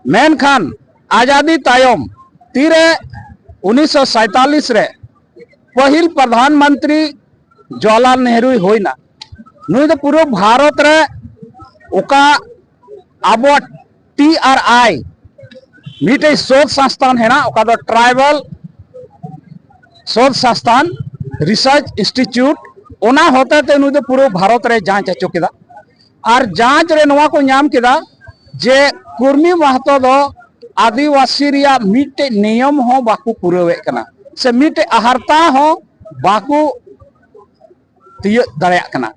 ᱢᱮᱱᱠᱷᱟᱱ ᱟᱡᱟᱫᱤ ᱛᱟᱭᱚᱢ ᱛᱤᱨᱮ ᱩᱱᱤᱥᱥᱚ ᱥᱟᱭᱛᱟᱞᱤᱥ ᱨᱮ ᱯᱟᱹᱦᱤᱞ ᱯᱨᱚᱫᱷᱟᱱ ᱢᱚᱱᱛᱨᱤ ᱡᱚᱣᱟᱦᱚᱨᱞᱟᱞ ᱱᱮᱦᱨᱩᱭ ᱦᱩᱭᱱᱟ, ᱱᱩᱭ ᱫᱚ ᱯᱩᱨᱟᱹ ᱵᱷᱟᱨᱚᱛ ᱨᱮ ᱚᱠᱟ ᱟᱵᱚ ᱴᱤ ᱟᱨ ᱟᱭ ᱢᱤᱫᱴᱮᱡ ᱥᱳᱫᱷ ᱥᱚᱝᱥᱛᱷᱟᱱ ᱦᱮᱱᱟᱜ, ᱚᱠᱟ ᱫᱚ ᱴᱨᱟᱭᱵᱟᱞ ᱥᱳᱫᱷ ᱥᱚᱝᱥᱛᱷᱟᱱ ᱨᱤᱥᱟᱨᱪ ᱤᱱᱥᱴᱤᱴᱤᱭᱩᱴ, ᱚᱱᱟ ᱦᱚᱛᱮ ᱛᱮ ᱱᱩᱭ ᱫᱚ ᱯᱩᱨᱟᱹ ᱵᱷᱟᱨᱚᱛ ᱨᱮ ᱡᱟᱸᱪ ᱦᱚᱪᱚ ᱠᱮᱫᱟ᱾ ᱟᱨ ᱡᱟᱸᱪ ᱨᱮ ᱱᱚᱣᱟ ᱠᱚ ᱧᱟᱢ ᱠᱮᱫᱟ ᱡᱮ ᱠᱩᱨᱢᱤ ᱢᱟᱦᱛᱚ ᱫᱚ ᱟᱹᱫᱤᱵᱟᱹᱥᱤ ᱨᱮᱭᱟᱜ ᱢᱤᱫᱴᱮᱡ ᱱᱤᱭᱚᱢ ᱦᱚᱸ ᱵᱟᱠᱚ ᱯᱩᱨᱟᱹᱣᱮᱫ ᱠᱟᱱᱟ, ᱥᱮ ᱢᱤᱫᱴᱮᱡ ᱟᱦᱟᱨᱛᱟ ᱦᱚᱸ ᱵᱟᱠᱚ ᱛᱤᱭᱟᱹᱜ ᱫᱟᱲᱮᱭᱟᱜ ᱠᱟᱱᱟ᱾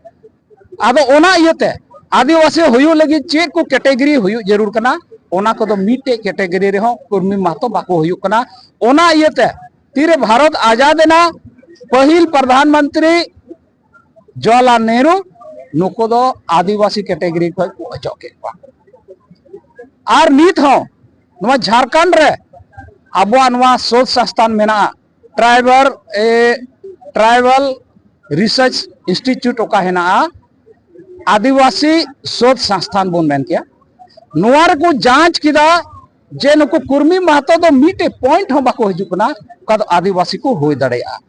ᱟᱫᱚ ᱚᱱᱟ ᱤᱭᱟᱹᱛᱮ ᱟᱹᱫᱤᱵᱟᱹᱥᱤ ᱦᱩᱭᱩᱜ ᱞᱟᱹᱜᱤᱫ ᱪᱮᱫ ᱠᱚ ᱠᱮᱴᱮᱜᱚᱨᱤ ᱦᱩᱭᱩᱜ ᱡᱟᱹᱨᱩᱲ ᱠᱟᱱᱟ, ᱚᱱᱟ ᱠᱚᱫᱚ ᱢᱤᱫᱴᱮᱡ ᱠᱮᱴᱮᱜᱚᱨᱤ ᱨᱮᱦᱚᱸ ᱠᱩᱨᱢᱤ ᱢᱟᱦᱛᱚ ᱵᱟᱠᱚ ᱦᱩᱭᱩᱜ ᱠᱟᱱᱟ᱾ ᱚᱱᱟ ᱤᱭᱟᱹᱛᱮ ᱛᱤᱨᱮ ᱵᱷᱟᱨᱚᱛ ᱟᱡᱟᱫ ᱮᱱᱟ, ᱯᱟᱹᱦᱤᱞ ᱯᱨᱚᱫᱷᱟᱱ ᱢᱚᱱᱛᱨᱤ ᱡᱚᱣᱟᱦᱚᱨᱞᱟᱞ ᱱᱮᱦᱨᱩ ᱱᱩᱠᱩ ᱫᱚ ᱟᱹᱫᱤᱵᱟᱹᱥᱤ ᱠᱮᱴᱮᱜᱚᱨᱤ ᱠᱷᱚᱱ ᱠᱚ ᱚᱪᱚᱜ ᱠᱮᱫ ᱠᱚᱣᱟ᱾ ᱟᱨ ᱱᱤᱛ ᱦᱚᱸ ᱱᱚᱣᱟ ᱡᱷᱟᱲᱠᱷᱚᱸᱰ ᱨᱮ ᱟᱵᱚᱣᱟᱜ ᱱᱚᱣᱟ ᱥᱳᱫᱷ ᱥᱚᱝᱥᱛᱷᱟᱱ ᱢᱮᱱᱟᱜᱼᱟ, ᱴᱨᱟᱭᱵᱟᱞ ᱮ ᱴᱨᱟᱭᱵᱟᱞ ᱨᱤᱥᱟᱨᱪ ᱤᱱᱥᱴᱤᱴᱤᱭᱩᱴ ᱚᱠᱟ ᱦᱮᱱᱟᱜᱼᱟ, ᱟᱹᱫᱤᱵᱟᱹᱥᱤ ᱥᱳᱫᱷ ᱥᱚᱝᱥᱛᱷᱟᱱ ᱵᱚᱱ ᱢᱮᱱ ᱠᱮᱭᱟ, ᱱᱚᱣᱟ ᱨᱮᱠᱚ ᱡᱟᱸᱪ ᱠᱮᱫᱟ ᱡᱮ ᱱᱩᱠᱩ ᱠᱩᱨᱢᱤ ᱢᱟᱦᱛᱚ ᱫᱚ ᱢᱤᱫᱴᱮᱡ ᱯᱚᱭᱮᱱᱴ ᱦᱚᱸ ᱵᱟᱠᱚ ᱦᱤᱡᱩᱜ ᱠᱟᱱᱟ, ᱚᱠᱟ ᱫᱚ ᱟᱹᱫᱤᱵᱟᱹᱥᱤ ᱠᱚ ᱦᱩᱭ ᱫᱟᱲᱮᱭᱟᱜᱼᱟ᱾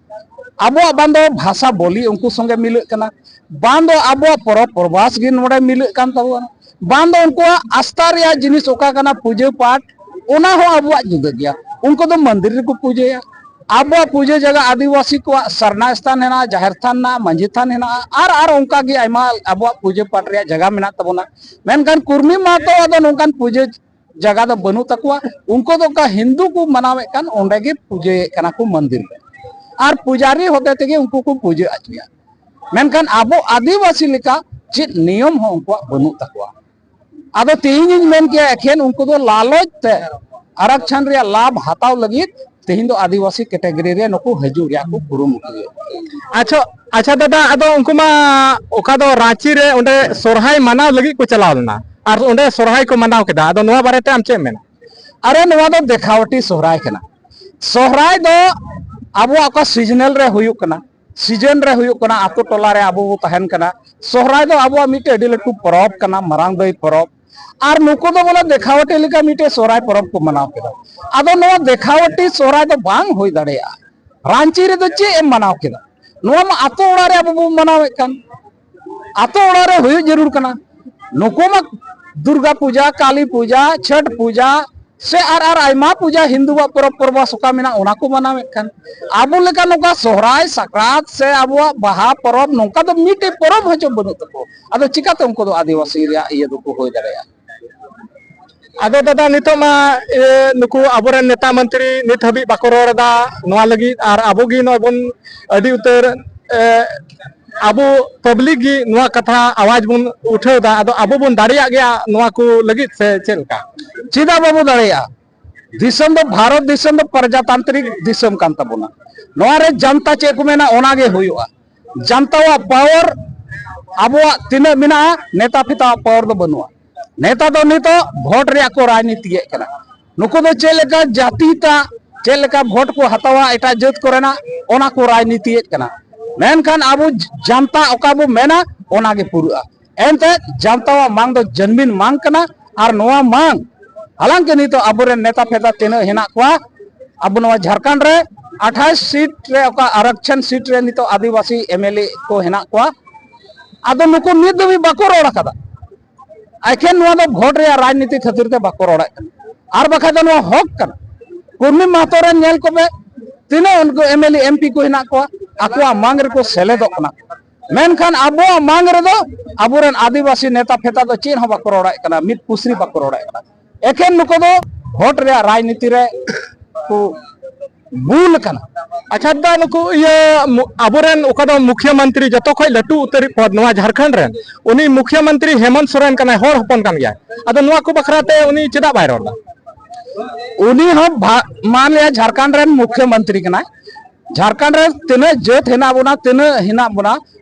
ᱟᱵᱚᱣᱟᱜ ᱵᱟᱝ ᱫᱚ ᱵᱷᱟᱥᱟ ᱵᱚᱞᱤ ᱩᱱᱠᱩ ᱥᱚᱸᱜᱮ ᱢᱤᱞᱟᱹᱜ ᱠᱟᱱᱟ, ᱵᱟᱝ ᱫᱚ ᱟᱵᱚᱣᱟᱜ ᱯᱚᱨᱚᱵᱽ ᱯᱚᱨᱵᱟᱥ ᱜᱮ ᱱᱚᱰᱮ ᱢᱤᱞᱟᱹᱜ ᱠᱟᱱ ᱛᱟᱵᱚᱱᱟ, ᱵᱟᱝ ᱫᱚ ᱩᱱᱠᱩᱣᱟᱜ ᱟᱥᱛᱷᱟ ᱨᱮᱭᱟᱜ ᱡᱤᱱᱤᱥ ᱚᱠᱟ ᱠᱟᱱᱟ ᱯᱩᱡᱟᱹ ᱯᱟᱴ, ᱚᱱᱟ ᱦᱚᱸ ᱟᱵᱚᱣᱟᱜ ᱡᱩᱫᱟᱹ ᱜᱮᱭᱟ᱾ ᱩᱱᱠᱩ ᱫᱚ ᱢᱚᱱᱫᱤᱨ ᱨᱮᱠᱚ ᱯᱩᱡᱟᱹᱭᱟ, ᱟᱵᱚᱣᱟᱜ ᱯᱩᱡᱟᱹ ᱡᱟᱭᱜᱟ ᱟᱹᱫᱤᱵᱟᱹᱥᱤ ᱠᱚᱣᱟᱜ ᱥᱟᱨᱱᱟ ᱥᱛᱷᱟᱱ ᱦᱮᱱᱟᱜᱼᱟ, ᱡᱟᱦᱮᱨ ᱛᱷᱟᱱ ᱦᱮᱱᱟᱜᱼᱟ, ᱢᱟᱹᱡᱷᱤ ᱛᱷᱟᱱ ᱦᱮᱱᱟᱜᱼᱟ, ᱟᱨ ᱟᱨ ᱚᱱᱠᱟ ᱜᱮ ᱟᱭᱢᱟ ᱟᱵᱚᱣᱟᱜ ᱯᱩᱡᱟᱹ ᱯᱟᱴ ᱨᱮᱭᱟᱜ ᱡᱟᱭᱜᱟ ᱢᱮᱱᱟᱜ ᱛᱟᱵᱚᱱᱟ᱾ ᱢᱮᱱᱠᱷᱟᱱ ᱠᱩᱨᱢᱤ ᱢᱟᱦᱛᱚ ᱫᱚ ᱱᱚᱝᱠᱟᱱ ᱯᱩᱡᱟᱹ ᱡᱟᱭᱜᱟ ᱫᱚ ᱵᱟᱹᱱᱩᱜ ᱛᱟᱠᱚᱣᱟ᱾ ᱩᱱᱠᱩ ᱫᱚ ᱚᱠᱟ ᱦᱤᱱᱫᱩ ᱠᱚ ᱢᱟᱱᱟᱣᱮᱫ ᱠᱟᱱ ᱚᱸᱰᱮ ᱜᱮ ᱯᱩᱡᱟᱹᱭᱮᱫ ᱠᱟᱱᱟ ᱠᱚ ᱢᱚᱱᱫᱤᱨ ᱨᱮ, ᱟᱨ ᱯᱩᱡᱟᱨᱤ ᱦᱚᱛᱮ ᱛᱮᱜᱮ ᱩᱱᱠᱩ ᱠᱚ ᱯᱩᱡᱟᱹ ᱦᱚᱪᱚᱭᱟ᱾ ᱢᱮᱱᱠᱷᱟᱱ ᱟᱵᱚ ᱟᱹᱫᱤᱵᱟᱹᱥᱤ ᱞᱮᱠᱟ ᱪᱮᱫ ᱱᱤᱭᱚᱢ ᱦᱚᱸ ᱩᱱᱠᱩᱣᱟᱜ ᱵᱟᱹᱱᱩᱜ ᱛᱟᱠᱚᱣᱟ᱾ ᱟᱫᱚ ᱛᱮᱦᱮᱧ ᱤᱧ ᱢᱮᱱ ᱠᱮᱭᱟ ᱮᱠᱷᱮᱱ ᱩᱱᱠᱩ ᱫᱚ ᱞᱟᱞᱚᱪ ᱛᱮ ᱟᱨᱟᱠᱪᱷᱟᱱ ᱨᱮᱭᱟᱜ ᱞᱟᱵᱷ ᱦᱟᱛᱟᱣ ᱞᱟᱹᱜᱤᱫ ᱛᱮᱦᱮᱧ ᱫᱚ ᱟᱹᱫᱤᱵᱟᱹᱥᱤ ᱠᱮᱴᱮᱜᱚᱨᱤ ᱨᱮ ᱱᱩᱠᱩ ᱦᱤᱡᱩᱜ ᱨᱮᱭᱟᱜ ᱠᱚ ᱠᱩᱨᱩᱢᱩᱴᱩᱭᱮᱫ᱾ ᱟᱪᱪᱷᱟ, ᱟᱪᱪᱷᱟ ᱫᱟᱫᱟ, ᱟᱫᱚ ᱩᱱᱠᱩ ᱢᱟ ᱚᱠᱟ ᱫᱚ ᱨᱟᱸᱪᱤ ᱨᱮ ᱚᱸᱰᱮ ᱥᱚᱨᱦᱟᱭ ᱢᱟᱱᱟᱣ ᱞᱟᱹᱜᱤᱫ ᱠᱚ ᱪᱟᱞᱟᱣ ᱞᱮᱱᱟ ᱟᱨ ᱚᱸᱰᱮ ᱥᱚᱨᱦᱟᱭ ᱠᱚ ᱢᱟᱱᱟᱣ ᱠᱮᱫᱟ, ᱟᱫᱚ ᱱᱚᱣᱟ ᱵᱟᱨᱮᱛᱮ ᱟᱢ ᱪᱮᱫ ᱮᱢ ᱢᱮᱱᱟ? ᱟᱨᱮ, ᱱᱚᱣᱟ ᱫᱚ ᱫᱮᱠᱷᱟᱣᱟᱴᱤ ᱥᱚᱦᱨᱟᱭ ᱠᱟᱱᱟ᱾ ᱥᱚᱦᱨᱟᱭ ᱫᱚ ᱟᱵᱚᱣᱟᱜ ᱚᱠᱟ ᱥᱤᱡᱚᱱᱟᱞ ᱨᱮ ᱦᱩᱭᱩᱜ ᱠᱟᱱᱟ, ᱥᱤᱡᱚᱱ ᱨᱮ ᱦᱩᱭᱩᱜ ᱠᱟᱱᱟ, ᱟᱛᱳ ᱴᱚᱞᱟ ᱨᱮ ᱟᱵᱚ ᱵᱚ ᱛᱟᱦᱮᱱ ᱠᱟᱱᱟ᱾ ᱥᱚᱦᱨᱟᱭ ᱫᱚ ᱟᱵᱚᱣᱟᱜ ᱢᱤᱫᱴᱮᱡ ᱟᱹᱰᱤ ᱞᱟᱹᱴᱩ ᱯᱚᱨᱚᱵᱽ ᱠᱟᱱᱟ, ᱢᱟᱨᱟᱝ ᱫᱟᱹᱭ ᱯᱚᱨᱚᱵᱽ᱾ ᱟᱨ ᱱᱩᱠᱩ ᱫᱚ ᱵᱚᱞᱮ ᱫᱮᱠᱷᱟᱣᱟᱴᱤ ᱞᱮᱠᱟ ᱢᱤᱫᱴᱮᱡ ᱥᱚᱦᱨᱟᱭ ᱯᱚᱨᱚᱵᱽ ᱠᱚ ᱢᱟᱱᱟᱣ ᱠᱮᱫᱟ᱾ ᱟᱫᱚ ᱱᱚᱣᱟ ᱫᱮᱠᱷᱟᱣᱟᱴᱤ ᱥᱚᱦᱨᱟᱭ ᱫᱚ ᱵᱟᱝ ᱦᱩᱭ ᱫᱟᱲᱮᱭᱟᱜᱼᱟ᱾ ᱨᱟᱸᱪᱤ ᱨᱮᱫᱚ ᱪᱮᱫ ᱮᱢ ᱢᱟᱱᱟᱣ ᱠᱮᱫᱟ? ᱱᱚᱣᱟ ᱢᱟ ᱟᱛᱳ ᱚᱲᱟᱜ ᱨᱮ ᱟᱵᱚ ᱵᱚᱱ ᱢᱟᱱᱟᱣᱮᱫ ᱠᱟᱱ, ᱟᱛᱳ ᱚᱲᱟᱜ ᱨᱮ ᱦᱩᱭᱩᱜ ᱡᱟᱹᱨᱩᱲ ᱠᱟᱱᱟ᱾ ᱱᱩᱠᱩ ᱢᱟ ᱫᱩᱨᱜᱟ ᱯᱩᱡᱟ, ᱠᱟᱞᱤ ᱯᱩᱡᱟ, ᱪᱷᱚᱴ ᱯᱩᱡᱟ ᱥᱮ ᱟᱨ ᱟᱨ ᱟᱭᱢᱟ ᱯᱩᱡᱟ ᱦᱤᱱᱫᱩᱣᱟᱜ ᱯᱚᱨᱚᱵᱽ ᱯᱚᱨᱵᱟᱥ ᱚᱠᱟ ᱢᱮᱱᱟᱜ ᱚᱱᱟ ᱠᱚ ᱢᱟᱱᱟᱣᱮᱫ ᱠᱟᱱ᱾ ᱟᱵᱚ ᱞᱮᱠᱟ ᱱᱚᱝᱠᱟ ᱥᱚᱦᱨᱟᱭ, ᱥᱟᱠᱨᱟᱛ ᱥᱮ ᱟᱵᱚᱣᱟᱜ ᱵᱟᱦᱟ ᱯᱚᱨᱚᱵᱽ ᱱᱚᱝᱠᱟ ᱫᱚ ᱢᱤᱫᱴᱮᱡ ᱯᱚᱨᱚᱵᱽ ᱦᱚᱸ ᱪᱚ ᱵᱟᱹᱱᱩᱜ ᱛᱟᱠᱚ᱾ ᱟᱫᱚ ᱪᱤᱠᱟᱛᱮ ᱩᱱᱠᱩ ᱫᱚ ᱟᱹᱫᱤᱵᱟᱹᱥᱤ ᱨᱮᱭᱟᱜ ᱤᱭᱟᱹ ᱫᱚᱠᱚ ᱦᱩᱭ ᱫᱟᱲᱮᱭᱟᱜᱼᱟ? ᱟᱫᱚ ᱫᱟᱫᱟ, ᱱᱤᱛᱚᱜ ᱢᱟ ᱮ, ᱱᱩᱠᱩ ᱟᱵᱚᱨᱮᱱ ᱱᱮᱛᱟ ᱢᱚᱱᱛᱨᱤ ᱱᱤᱛ ᱦᱟᱹᱵᱤᱡ ᱵᱟᱠᱚ ᱨᱚᱲ ᱮᱫᱟ ᱱᱚᱣᱟ ᱞᱟᱹᱜᱤᱫ, ᱟᱨ ᱟᱵᱚ ᱜᱮ ᱱᱚᱜᱼᱚᱭ ᱵᱚᱱ ᱟᱹᱰᱤ ᱩᱛᱟᱹᱨ ᱮ, ᱟᱵᱚ ᱯᱟᱵᱽᱞᱤᱠ ᱜᱮ ᱱᱚᱣᱟ ᱠᱟᱛᱷᱟ ᱟᱣᱟᱡᱽ ᱵᱚᱱ ᱩᱴᱷᱟᱹᱣ ᱮᱫᱟ᱾ ᱟᱫᱚ ᱟᱵᱚ ᱵᱚᱱ ᱫᱟᱲᱮᱭᱟᱜ ᱜᱮᱭᱟ ᱱᱚᱣᱟ ᱠᱚ ᱞᱟᱹᱜᱤᱫ ᱥᱮ ᱪᱮᱫ ᱞᱮᱠᱟ? ᱪᱮᱫᱟᱜ ᱵᱟᱵᱚ ᱫᱟᱲᱮᱭᱟᱜᱼᱟ? ᱫᱤᱥᱚᱢ ᱫᱚ, ᱵᱷᱟᱨᱚᱛ ᱫᱤᱥᱚᱢ ᱫᱚ ᱯᱨᱚᱡᱟᱛᱟᱱᱛᱨᱤᱠ ᱫᱤᱥᱚᱢ ᱠᱟᱱ ᱛᱟᱵᱚᱱᱟ᱾ ᱱᱚᱣᱟ ᱨᱮ ᱡᱟᱱᱛᱟ ᱪᱮᱫ ᱠᱚ ᱢᱮᱱᱟ, ᱚᱱᱟ ᱜᱮ ᱦᱩᱭᱩᱜᱼᱟ᱾ ᱡᱟᱱᱛᱟᱣᱟᱜ ᱯᱟᱣᱟᱨ ᱟᱵᱚᱣᱟᱜ ᱛᱤᱱᱟᱹᱜ ᱢᱮᱱᱟᱜᱼᱟ, ᱱᱮᱛᱟ ᱯᱷᱮᱛᱟᱣᱟᱜ ᱯᱟᱣᱟᱨ ᱫᱚ ᱵᱟᱹᱱᱩᱜᱼᱟ᱾ ᱱᱮᱛᱟ ᱫᱚ ᱱᱤᱛᱚᱜ ᱵᱷᱳᱴ ᱨᱮᱭᱟᱜ ᱠᱚ ᱨᱟᱡᱽᱱᱤᱛᱤᱭᱮᱫ ᱠᱟᱱᱟ᱾ ᱱᱩᱠᱩ ᱫᱚ ᱪᱮᱫ ᱞᱮᱠᱟ ᱡᱟᱹᱛᱤ ᱛᱟ, ᱪᱮᱫ ᱞᱮᱠᱟ ᱵᱷᱳᱴ ᱠᱚ ᱦᱟᱛᱟᱣᱟ ᱮᱴᱟᱜ ᱡᱟᱹᱛ ᱠᱚᱨᱮᱱᱟᱜ, ᱚᱱᱟ ᱠᱚ ᱨᱟᱡᱽᱱᱤᱛᱤᱭᱮᱫ ᱠᱟᱱᱟ᱾ ᱢᱮᱱᱠᱷᱟᱱ ᱟᱵᱚ ᱡᱟᱱᱛᱟ ᱚᱠᱟ ᱵᱚ ᱢᱮᱱᱟ, ᱚᱱᱟ ᱜᱮ ᱯᱩᱨᱟᱹᱜᱼᱟ᱾ ᱮᱱᱛᱮᱫ ᱡᱟᱱᱛᱟᱣᱟᱜ ᱢᱟᱝ ᱫᱚ ᱡᱟᱹᱱᱢᱤᱱ ᱢᱟᱝ ᱠᱟᱱᱟ᱾ ᱟᱨ ᱱᱚᱣᱟ ᱢᱟᱝ, ᱦᱟᱞᱟᱝᱠᱤ ᱱᱤᱛᱚᱜ ᱟᱵᱚᱨᱮᱱ ᱱᱮᱛᱟ ᱯᱷᱮᱛᱟ ᱛᱤᱱᱟᱹᱜ ᱦᱮᱱᱟᱜ ᱠᱚᱣᱟ, ᱟᱵᱚ ᱱᱚᱣᱟ ᱡᱷᱟᱲᱠᱷᱚᱸᱰ ᱨᱮ ᱟᱴᱷᱟᱥ ᱥᱤᱴ ᱨᱮ ᱚᱠᱟ ᱟᱨᱚᱠᱪᱷᱚᱱ ᱥᱤᱴ ᱨᱮ ᱱᱤᱛᱚᱜ ᱟᱹᱫᱤᱵᱟᱹᱥᱤ ᱮᱢ ᱮᱞ ᱮ ᱠᱚ ᱦᱮᱱᱟᱜ ᱠᱚᱣᱟ᱾ ᱟᱫᱚ ᱱᱩᱠᱩ ᱱᱤᱛ ᱫᱷᱟᱹᱵᱤᱡ ᱵᱟᱠᱚ ᱨᱚᱲ ᱟᱠᱟᱫᱟ᱾ ᱮᱠᱷᱮᱱ ᱱᱚᱣᱟ ᱫᱚ ᱵᱷᱳᱴ ᱨᱮᱭᱟᱜ ᱨᱟᱡᱽᱱᱤᱛᱤ ᱠᱷᱟᱹᱛᱤᱨ ᱛᱮ ᱵᱟᱠᱚ ᱨᱚᱲᱮᱫ ᱠᱟᱱᱟ, ᱟᱨ ᱵᱟᱠᱷᱟᱡ ᱫᱚ ᱱᱚᱣᱟ ᱦᱚᱠ ᱠᱟᱱᱟ᱾ ᱠᱩᱨᱢᱤ ᱢᱟᱦᱛᱚ ᱨᱮᱱ ᱧᱮᱞ ᱠᱚᱯᱮ, ᱛᱤᱱᱟᱹᱜ ᱩᱱᱠᱩ M L A M P ᱠᱚ ᱦᱮᱱᱟᱜ ᱠᱚᱣᱟ, ᱟᱠᱚᱣᱟᱜ ᱢᱟᱝ ᱨᱮᱠᱚ ᱥᱮᱞᱮᱫᱚᱜ ᱠᱟᱱᱟ᱾ ᱢᱮᱱᱠᱷᱟᱱ ᱟᱵᱚᱣᱟᱜ ᱢᱟᱝ ᱨᱮᱫᱚ ᱟᱵᱚᱨᱮᱱ ᱟᱹᱫᱤᱵᱟᱹᱥᱤ ᱱᱮᱛᱟ ᱯᱷᱮᱛᱟ ᱫᱚ ᱪᱮᱫ ᱦᱚᱸ ᱵᱟᱠᱚ ᱨᱚᱲᱮᱫ ᱠᱟᱱᱟ, ᱢᱤᱫ ᱯᱩᱥᱨᱤ ᱵᱟᱠᱚ ᱨᱚᱲᱮᱫ ᱠᱟᱱᱟ᱾ ᱮᱠᱷᱮᱱ ᱱᱩᱠᱩ ᱫᱚ ᱵᱷᱳᱴ ᱨᱮᱭᱟᱜ ᱨᱟᱡᱽᱱᱤᱛᱤ ᱨᱮ ᱠᱚ ᱵᱩᱞ ᱟᱠᱟᱱᱟ᱾ ᱟᱪᱪᱷᱟ ᱫᱟ, ᱱᱩᱠᱩ ᱤᱭᱟᱹ ᱢᱩ- ᱟᱵᱚᱨᱮᱱ ᱚᱠᱟ ᱫᱚ ᱢᱩᱠᱷᱤᱭᱟᱹ ᱢᱚᱱᱛᱨᱤ, ᱡᱚᱛᱚ ᱠᱷᱚᱱ ᱞᱟᱹᱴᱩ ᱩᱛᱟᱹᱨᱤᱡ ᱯᱚᱫ ᱱᱚᱣᱟ ᱡᱷᱟᱲᱠᱷᱚᱸᱰ ᱨᱮᱱ, ᱩᱱᱤ ᱢᱩᱠᱷᱤᱭᱟᱹ ᱢᱚᱱᱛᱨᱤ ᱦᱮᱢᱚᱱᱛ ᱥᱚᱨᱮᱱ ᱠᱟᱱᱟᱭ, ᱦᱚᱲ ᱦᱚᱯᱚᱱ ᱠᱟᱱ ᱜᱮᱭᱟᱭ᱾ ᱟᱫᱚ ᱱᱚᱣᱟ ᱠᱚ ᱵᱟᱠᱷᱨᱟ ᱛᱮ ᱩᱱᱤ ᱪᱮᱫᱟᱜ ᱵᱟᱭ ᱨᱚᱲ ᱮᱫᱟ? ᱩᱱᱤ ᱦᱚᱸ ᱵᱷᱟ-, ᱢᱟᱱ ᱞᱤᱭᱟ ᱡᱷᱟᱲᱠᱷᱚᱸᱰ ᱨᱮᱱ ᱢᱩᱠᱷᱭᱚᱢᱚᱱᱛᱨᱤ ᱠᱟᱱᱟᱭ᱾ ᱡᱷᱟᱲᱠᱷᱚᱸᱰ ᱨᱮ ᱛᱤᱱᱟᱹᱜ ᱡᱟᱹᱛ ᱦᱮᱱᱟᱜ ᱵᱚᱱᱟ, ᱛᱤᱱᱟᱹᱜ ᱦᱮᱱᱟᱜ ᱵᱚᱱᱟ,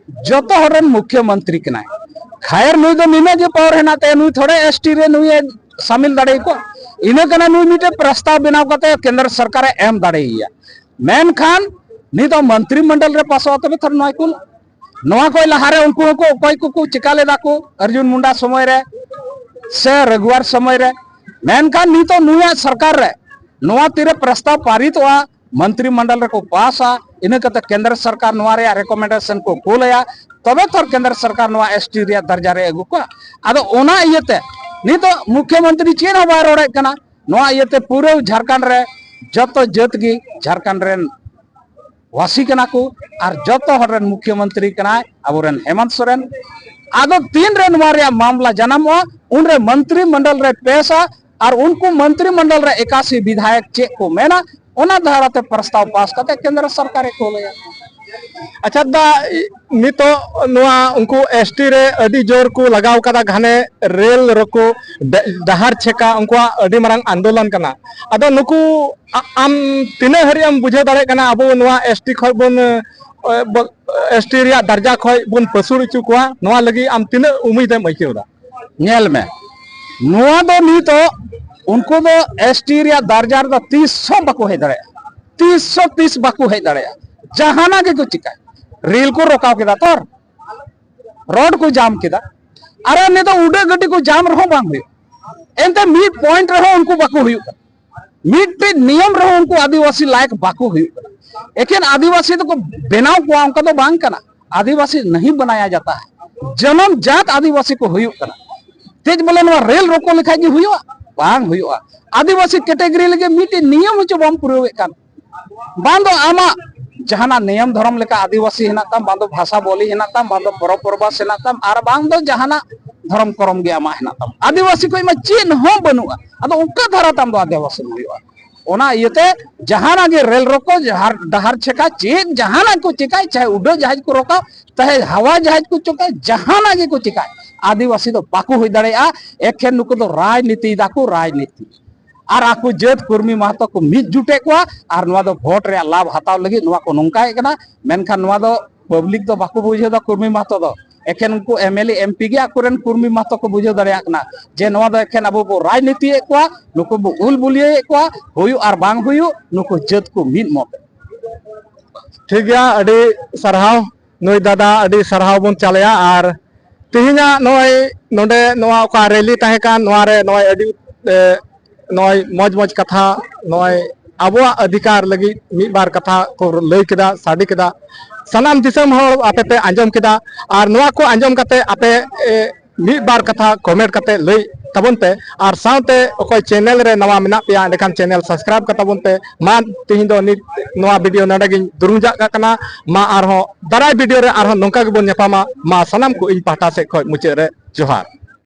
ᱡᱚᱛᱚ ᱦᱚᱲ ᱨᱮᱱ ᱢᱩᱠᱷᱭᱚᱢᱚᱱᱛᱨᱤ ᱠᱟᱱᱟᱭ᱾ ᱠᱷᱟᱭᱮᱨ, ᱱᱩᱭ ᱫᱚ ᱱᱤᱱᱟᱹᱜ ᱜᱮ ᱯᱟᱣᱟᱨ ᱦᱮᱱᱟᱜ ᱛᱟᱭᱟ, ᱱᱩᱭ ᱛᱷᱚᱲᱮ ᱮᱥᱴᱤ ᱨᱮ ᱱᱩᱭ ᱮ ᱥᱟᱢᱤᱞ ᱫᱟᱲᱮ ᱠᱚᱣᱟ᱾ ᱤᱱᱟᱹ ᱠᱟᱱᱟ ᱱᱩᱭ ᱢᱤᱫᱴᱮᱱ ᱯᱨᱚᱥᱛᱟᱵ ᱵᱮᱱᱟᱣ ᱠᱟᱛᱮ ᱠᱮᱱᱫᱨᱚ ᱥᱚᱨᱠᱟᱨᱮ ᱮᱢ ᱫᱟᱲᱮᱭᱟᱭᱟ᱾ ᱢᱮᱱᱠᱷᱟᱱ ᱱᱤᱛᱚᱜ ᱢᱚᱱᱛᱨᱤ ᱢᱚᱱᱰᱚᱞ ᱨᱮ ᱯᱟᱥᱚᱜᱼᱟ, ᱛᱚᱵᱮ ᱛᱷᱚᱨ ᱱᱚᱣᱟ ᱠᱚ, ᱱᱚᱣᱟ ᱠᱚ ᱞᱟᱦᱟᱨᱮ ᱩᱱᱠᱩ ᱦᱚᱸᱠᱚ ᱚᱠᱚᱭ ᱠᱚᱠᱚ ᱪᱤᱠᱟ ᱞᱮᱫᱟ ᱠᱚ ᱟᱨᱡᱩᱱ ᱢᱩᱱᱰᱟ ᱥᱚᱢᱚᱭ ᱨᱮ ᱥᱮ ᱨᱟᱜᱷᱩᱣᱟᱨ ᱥᱚᱢᱚᱭ ᱨᱮ᱾ ᱢᱮᱱᱠᱷᱟᱱ ᱱᱤᱛᱚᱜ ᱱᱩᱭᱟᱜ ᱥᱚᱨᱠᱟᱨ ᱨᱮ ᱱᱚᱣᱟ ᱛᱤᱨᱮ ᱯᱨᱚᱥᱛᱟᱵ ᱯᱟᱨᱤᱛᱚᱜᱼᱟ, ᱢᱚᱱᱛᱨᱤ ᱢᱚᱱᱰᱚᱞ ᱨᱮᱠᱚ ᱯᱟᱥᱟ, ᱤᱱᱟᱹ ᱠᱟᱛᱮ ᱠᱮᱱᱫᱨᱚ ᱥᱚᱨᱠᱟᱨ ᱱᱚᱣᱟ ᱨᱮᱭᱟᱜ ᱨᱮᱠᱚᱢᱮᱱᱰᱮᱥᱚᱱ ᱠᱚ ᱠᱳᱞᱟᱭᱟ, ᱛᱚᱵᱮ ᱛᱷᱚᱨ ᱠᱮᱱᱫᱨᱚ ᱥᱚᱨᱠᱟᱨ ᱱᱚᱣᱟ ᱮᱥᱴᱤ ᱨᱮᱭᱟᱜ ᱫᱟᱨᱡᱟ ᱨᱮ ᱟᱹᱜᱩ ᱠᱚᱣᱟ᱾ ᱟᱫᱚ ᱚᱱᱟ ᱤᱭᱟᱹᱛᱮ ᱱᱤᱛᱚᱜ ᱢᱩᱠᱷᱭᱚᱢᱚᱱᱛᱨᱤ ᱪᱮᱫ ᱦᱚᱸ ᱵᱟᱭ ᱨᱚᱲᱮᱫ ᱠᱟᱱᱟ᱾ ᱱᱚᱣᱟ ᱤᱭᱟᱹᱛᱮ ᱯᱩᱨᱟᱹ ᱡᱷᱟᱲᱠᱷᱚᱸᱰ ᱨᱮ ᱡᱚᱛᱚ ᱡᱟᱹᱛ ᱜᱮ ᱡᱷᱟᱲᱠᱷᱚᱸᱰ ᱨᱮᱱ ᱣᱟᱥᱤ ᱠᱟᱱᱟ ᱠᱚ ᱟᱨ ᱡᱚᱛᱚ ᱦᱚᱲ ᱨᱮᱱ ᱢᱩᱠᱷᱭᱚᱢᱚᱱᱛᱨᱤ ᱠᱟᱱᱟᱭ ᱟᱵᱚᱨᱮᱱ ᱦᱮᱢᱚᱱᱛ ᱥᱚᱨᱮᱱ᱾ ᱟᱫᱚ ᱛᱤᱱ ᱨᱮ ᱱᱚᱣᱟ ᱨᱮᱭᱟᱜ ᱢᱟᱢᱞᱟ ᱡᱟᱱᱟᱢᱚᱜᱼᱟ, ᱩᱱᱨᱮ ᱢᱚᱱᱛᱨᱤ ᱢᱚᱱᱰᱚᱞ ᱨᱮ ᱯᱮᱥᱟ ᱟᱨ ᱩᱱᱠᱩ ᱢᱚᱱᱛᱨᱤ ᱢᱚᱱᱰᱚᱞ ᱨᱮ ᱮᱠᱟᱥᱤ ᱵᱤᱫᱷᱟᱭᱚᱠ ᱪᱮᱫ ᱠᱚ ᱢᱮᱱᱟ, ᱚᱱᱟ ᱫᱷᱟᱨᱟᱛᱮ ᱯᱨᱚᱥᱛᱟᱵ ᱯᱟᱥ ᱠᱟᱛᱮ ᱠᱮᱱᱫᱨᱚ ᱥᱚᱨᱠᱟᱨᱮ ᱠᱳᱞᱮᱭᱟ᱾ ᱟᱪᱪᱷᱟ ᱫᱟ, ᱱᱤᱛᱚᱜ ᱱᱚᱣᱟ ᱩᱱᱠᱩ ᱮᱥᱴᱤ ᱨᱮ ᱟᱹᱰᱤ ᱡᱳᱨ ᱠᱚ ᱞᱟᱜᱟᱣ ᱠᱟᱫᱟ, ᱜᱷᱟᱱᱮ ᱨᱮᱞ ᱨᱳᱠᱳ, ᱰᱟ-, ᱰᱟᱦᱟᱨ ᱪᱷᱮᱠᱟ, ᱩᱱᱠᱩᱣᱟᱜ ᱟᱹᱰᱤ ᱢᱟᱨᱟᱝ ᱟᱱᱫᱳᱞᱚᱱ ᱠᱟᱱᱟ᱾ ᱟᱫᱚ ᱱᱩᱠᱩ ᱟ-, ᱟᱢ ᱛᱤᱱᱟᱹᱜ ᱦᱟᱹᱨᱤᱡ ᱮᱢ ᱵᱩᱡᱷᱟᱹᱣ ᱫᱟᱲᱮᱭᱟᱜ ᱠᱟᱱᱟ ᱟᱵᱚ ᱱᱚᱣᱟ ᱮᱥᱴᱤ ᱠᱷᱚᱡ ᱵᱚᱱ, ᱮ, ᱵᱚ-, ᱮᱥᱴᱤ ᱨᱮᱭᱟᱜ ᱫᱟᱨᱡᱟ ᱠᱷᱚᱡ ᱵᱚᱱ ᱯᱟᱹᱥᱩᱲ ᱦᱚᱪᱚ ᱠᱚᱣᱟ, ᱱᱚᱣᱟ ᱞᱟᱹᱜᱤᱫ ᱟᱢ ᱛᱤᱱᱟᱹᱜ ᱩᱢᱤᱫ ᱮᱢ ᱟᱹᱭᱠᱟᱹᱣ ᱮᱫᱟ? ᱧᱮᱞ ᱢᱮ, ᱱᱚᱣᱟ ᱫᱚ ᱱᱤᱛᱚᱜ ᱩᱱᱠᱩ ᱫᱚ ᱮᱥᱴᱤ ᱨᱮᱭᱟᱜ ᱫᱟᱨᱡᱟ ᱨᱮᱫᱚ ᱛᱤᱥ ᱦᱚᱸ ᱵᱟᱠᱚ ᱦᱮᱡ ᱫᱟᱲᱮᱭᱟᱜᱼᱟ, ᱛᱤᱥ ᱦᱚᱸ ᱛᱤᱥ ᱵᱟᱠᱚ ᱦᱮᱡ ᱫᱟᱲᱮᱭᱟᱜᱼᱟ᱾ ᱡᱟᱦᱟᱱᱟᱜ ᱜᱮᱠᱚ ᱪᱤᱠᱟᱹᱭ, ᱨᱮᱞ ᱠᱚ ᱨᱚᱠᱟᱣ ᱠᱮᱫᱟ, ᱛᱚᱨ ᱨᱳᱰ ᱠᱚ ᱡᱟᱢ ᱠᱮᱫᱟ᱾ ᱟᱨ ᱱᱤᱛᱚᱜ ᱩᱰᱟᱹᱜ ᱜᱟᱹᱰᱤ ᱠᱚ ᱡᱟᱢ ᱨᱮᱦᱚᱸ ᱵᱟᱝ ᱦᱩᱭᱩᱜᱼᱟ, ᱮᱱᱛᱮ ᱢᱤᱫ ᱯᱚᱭᱮᱱᱴ ᱨᱮᱦᱚᱸ ᱩᱱᱠᱩ ᱵᱟᱠᱚ ᱦᱩᱭᱩᱜ ᱠᱟᱱᱟ᱾ ᱢᱤᱫᱴᱮᱡ ᱱᱤᱭᱚᱢ ᱨᱮᱦᱚᱸ ᱩᱱᱠᱩ ᱟᱹᱫᱤᱵᱟᱹᱥᱤ ᱞᱟᱭᱮᱠ ᱵᱟᱠᱚ ᱦᱩᱭᱩᱜ ᱠᱟᱱᱟ᱾ ᱮᱠᱮᱱ ᱟᱹᱫᱤᱵᱟᱹᱥᱤ ᱫᱚᱠᱚ ᱵᱮᱱᱟᱣ ᱠᱚᱣᱟ, ᱚᱱᱠᱟ ᱫᱚ ᱵᱟᱝ ᱠᱟᱱᱟ᱾ ᱟᱹᱫᱤᱵᱟᱹᱥᱤ ᱱᱟᱦᱤ ᱵᱟᱱᱟᱭᱟ ᱡᱟᱛᱟ ᱦᱟᱭ, ᱡᱚᱱᱚᱢ ᱡᱟᱛ ᱟᱹᱫᱤᱵᱟᱹᱥᱤ ᱠᱚ ᱦᱩᱭᱩᱜ ᱠᱟᱱᱟ᱾ ᱪᱮᱫ ᱵᱚᱞᱮ ᱱᱚᱣᱟ ᱨᱮᱞ ᱨᱳᱠᱳ ᱞᱮᱠᱷᱟᱡ ᱜᱮ ᱦᱩᱭᱩᱜᱼᱟ? ᱵᱟᱝ ᱦᱩᱭᱩᱜᱼᱟ᱾ ᱟᱹᱫᱤᱵᱟᱹᱥᱤ ᱠᱮᱴᱮᱜᱚᱨᱤ ᱞᱟᱹᱜᱤᱫ ᱢᱤᱫᱴᱮᱡ ᱱᱤᱭᱚᱢ ᱦᱚᱸᱪᱚ ᱵᱟᱢ ᱯᱩᱨᱟᱹᱣᱮᱫ ᱠᱟᱱ᱾ ᱵᱟᱝ ᱫᱚ ᱟᱢᱟᱜ ᱡᱟᱦᱟᱱᱟᱜ ᱱᱤᱭᱚᱢ ᱫᱷᱚᱨᱚᱢ ᱞᱮᱠᱟ ᱟᱹᱫᱤᱵᱟᱹᱥᱤ ᱦᱮᱱᱟᱜ ᱛᱟᱢ, ᱵᱟᱝ ᱫᱚ ᱵᱷᱟᱥᱟ ᱵᱳᱞᱤ ᱦᱮᱱᱟᱜ ᱛᱟᱢ, ᱵᱟᱝ ᱫᱚ ᱯᱚᱨᱚᱵᱽ ᱯᱚᱨᱵᱟᱥ ᱦᱮᱱᱟᱜ ᱛᱟᱢ, ᱟᱨ ᱵᱟᱝ ᱫᱚ ᱡᱟᱦᱟᱱᱟᱜ ᱫᱷᱚᱨᱚᱢ ᱠᱚᱨᱚᱢ ᱜᱮ ᱟᱢᱟᱜ ᱦᱮᱱᱟᱜ ᱛᱟᱢᱟ᱾ ᱟᱹᱫᱤᱵᱟᱹᱥᱤ ᱠᱚ ᱢᱟ ᱪᱮᱫ ᱦᱚᱸ ᱵᱟᱹᱱᱩᱜᱼᱟ᱾ ᱟᱫᱚ ᱚᱱᱠᱟ ᱫᱷᱟᱨᱟ ᱛᱟᱢ ᱫᱚ ᱟᱹᱫᱤᱵᱟᱹᱥᱤ ᱦᱩᱭᱩᱜᱼᱟ᱾ ᱚᱱᱟ ᱤᱭᱟᱹᱛᱮ ᱡᱟᱦᱟᱱᱟᱜ ᱜᱮ ᱨᱮᱞ ᱨᱳᱠᱳ, ᱡᱟᱦᱟᱨ-, ᱰᱟᱦᱟᱨ ᱪᱷᱮᱠᱟ, ᱪᱮᱫ ᱡᱟᱦᱟᱱᱟᱜ ᱠᱚ ᱪᱮᱠᱟᱭ, ᱪᱟᱦᱮ ᱩᱰᱟᱹᱜ ᱡᱟᱦᱟᱡᱽ ᱠᱚ ᱨᱳᱠᱟᱣ, ᱪᱟᱦᱮ ᱦᱟᱣᱟ ᱡᱟᱦᱟᱡᱽ ᱠᱚ ᱪᱚᱠᱟᱭ, ᱡᱟᱦᱟᱱᱟᱜ ᱜᱮᱠᱚ ᱪᱮᱠᱟᱭ, ᱟᱹᱫᱤᱵᱟᱹᱥᱤ ᱫᱚ ᱵᱟᱠᱚ ᱦᱩᱭ ᱫᱟᱲᱮᱭᱟᱜᱼᱟ᱾ ᱮᱠᱷᱮᱱ ᱱᱩᱠᱩ ᱫᱚ ᱨᱟᱡᱽᱱᱤᱛᱤᱭ ᱫᱟᱠᱚ, ᱨᱟᱡᱽᱱᱤᱛᱤ᱾ ᱟᱨ ᱟᱠᱚ ᱡᱟᱹᱛ ᱠᱩᱨᱢᱤ ᱢᱟᱦᱟᱛᱚ ᱠᱚ ᱢᱤᱫ ᱡᱩᱴᱮᱫ ᱠᱚᱣᱟ, ᱟᱨ ᱱᱚᱣᱟ ᱫᱚ ᱵᱷᱳᱴ ᱨᱮᱭᱟᱜ ᱞᱟᱵᱷ ᱦᱟᱛᱟᱣ ᱞᱟᱹᱜᱤᱫ ᱱᱚᱣᱟ ᱠᱚ ᱱᱚᱝᱠᱟᱭᱮᱫ ᱠᱟᱱᱟ᱾ ᱢᱮᱱᱠᱷᱟᱱ ᱱᱚᱣᱟ ᱫᱚ ᱯᱟᱵᱽᱞᱤᱠ ᱫᱚ ᱵᱟᱠᱚ ᱵᱩᱡᱷᱟᱹᱣ ᱫᱟ ᱠᱩᱨᱢᱤ ᱢᱟᱦᱟᱛᱚ ᱫᱚ᱾ ᱮᱠᱷᱮᱱ ᱩᱱᱠᱩ M L A, M P ᱜᱮ ᱟᱠᱚᱨᱮᱱ ᱠᱩᱨᱢᱤ ᱢᱟᱦᱟᱛᱚ ᱠᱚ ᱵᱩᱡᱷᱟᱹᱣ ᱫᱟᱲᱮᱭᱟᱜ ᱠᱟᱱᱟ ᱡᱮ ᱱᱚᱣᱟ ᱫᱚ ᱮᱠᱷᱮᱱ ᱟᱵᱚ ᱵᱚ ᱨᱟᱡᱽᱱᱤᱛᱤᱭᱮᱫ ᱠᱚᱣᱟ, ᱱᱩᱠᱩ ᱵᱚ ᱩᱞ ᱵᱩᱞᱤᱭᱟᱹᱭᱮᱫ ᱠᱚᱣᱟ, ᱦᱩᱭᱩᱜ ᱟᱨ ᱵᱟᱝ ᱦᱩᱭᱩᱜ, ᱱᱩᱠᱩ ᱡᱟᱹᱛ ᱠᱚ ᱢᱤᱫ ᱢᱚᱛ᱾ ᱴᱷᱤᱠ ᱜᱮᱭᱟ, ᱟᱹᱰᱤ ᱥᱟᱨᱦᱟᱣ ᱱᱩᱭ ᱫᱟᱫᱟ, ᱟᱹᱰᱤ ᱥᱟᱨᱦᱟᱣ ᱵᱚᱱ ᱪᱟᱞᱮᱭᱟ᱾ ᱟᱨ ᱛᱮᱦᱮᱧᱟᱜ ᱱᱚᱜᱼᱚᱭ ᱱᱚᱰᱮ ᱱᱚᱣᱟ ᱚᱠᱟ ᱨᱮᱞᱤ ᱛᱟᱦᱮᱸ ᱠᱟᱱ, ᱱᱚᱣᱟ ᱨᱮ ᱱᱚᱜᱼᱚᱭ ᱟᱹᱰᱤ, ᱮ, ᱱᱚᱜᱼᱚᱭ ᱢᱚᱡᱽ ᱢᱚᱡᱽ ᱠᱟᱛᱷᱟ, ᱱᱚᱜᱼᱚᱭ ᱟᱵᱚᱣᱟᱜ ᱚᱫᱷᱤᱠᱟᱨ ᱞᱟᱹᱜᱤᱫ ᱢᱤᱫ ᱵᱟᱨ ᱠᱟᱛᱷᱟ ᱠᱚ ᱞᱟᱹᱭ ᱠᱮᱫᱟ, ᱥᱟᱰᱮ ᱠᱮᱫᱟ᱾ ᱥᱟᱱᱟᱢ ᱫᱤᱥᱚᱢ ᱦᱚᱲ ᱟᱯᱮ ᱯᱮ ᱟᱸᱡᱚᱢ ᱠᱮᱫᱟ᱾ ᱟᱨ ᱱᱚᱣᱟ ᱠᱚ ᱟᱸᱡᱚᱢ ᱠᱟᱛᱮ ᱟᱯᱮ, ᱮ, ᱢᱤᱫ ᱵᱟᱨ ᱠᱟᱛᱷᱟ ᱠᱚᱢᱮᱱᱴ ᱠᱟᱛᱮ ᱞᱟᱹᱭ ᱛᱟᱵᱚᱱ ᱯᱮ᱾ ᱟᱨ ᱥᱟᱶᱛᱮ ᱚᱠᱚᱭ ᱪᱮᱱᱮᱞ ᱨᱮ ᱱᱟᱣᱟ ᱢᱮᱱᱟᱜ ᱯᱮᱭᱟ, ᱮᱸᱰᱮᱠᱷᱟᱱ ᱪᱮᱱᱮᱞ ᱥᱟᱵᱥᱠᱨᱟᱭᱤᱵ ᱠᱟᱛᱟ ᱵᱚᱱ ᱯᱮ᱾ ᱢᱟ ᱛᱮᱦᱮᱧ ᱫᱚ ᱱᱤᱛ ᱱᱚᱣᱟ ᱵᱷᱤᱰᱤᱭᱳ ᱱᱚᱰᱮ ᱜᱤᱧ ᱫᱩᱨᱩᱢᱡᱟᱜ ᱠᱟᱜ ᱠᱟᱱᱟ᱾ ᱢᱟ ᱟᱨᱦᱚᱸ ᱫᱟᱨᱟᱭ ᱵᱷᱤᱰᱤᱭᱳ ᱨᱮ ᱟᱨᱦᱚᱸ ᱱᱚᱝᱠᱟ ᱜᱮᱵᱚᱱ ᱧᱟᱯᱟᱢᱟ᱾ ᱢᱟ ᱥᱟᱱᱟᱢ ᱠᱚ ᱤᱧ ᱯᱟᱦᱴᱟ ᱥᱮᱫ ᱠᱷᱚᱱ ᱢᱩᱪᱟᱹᱫ ᱨᱮ ᱡᱚᱦᱟᱨ᱾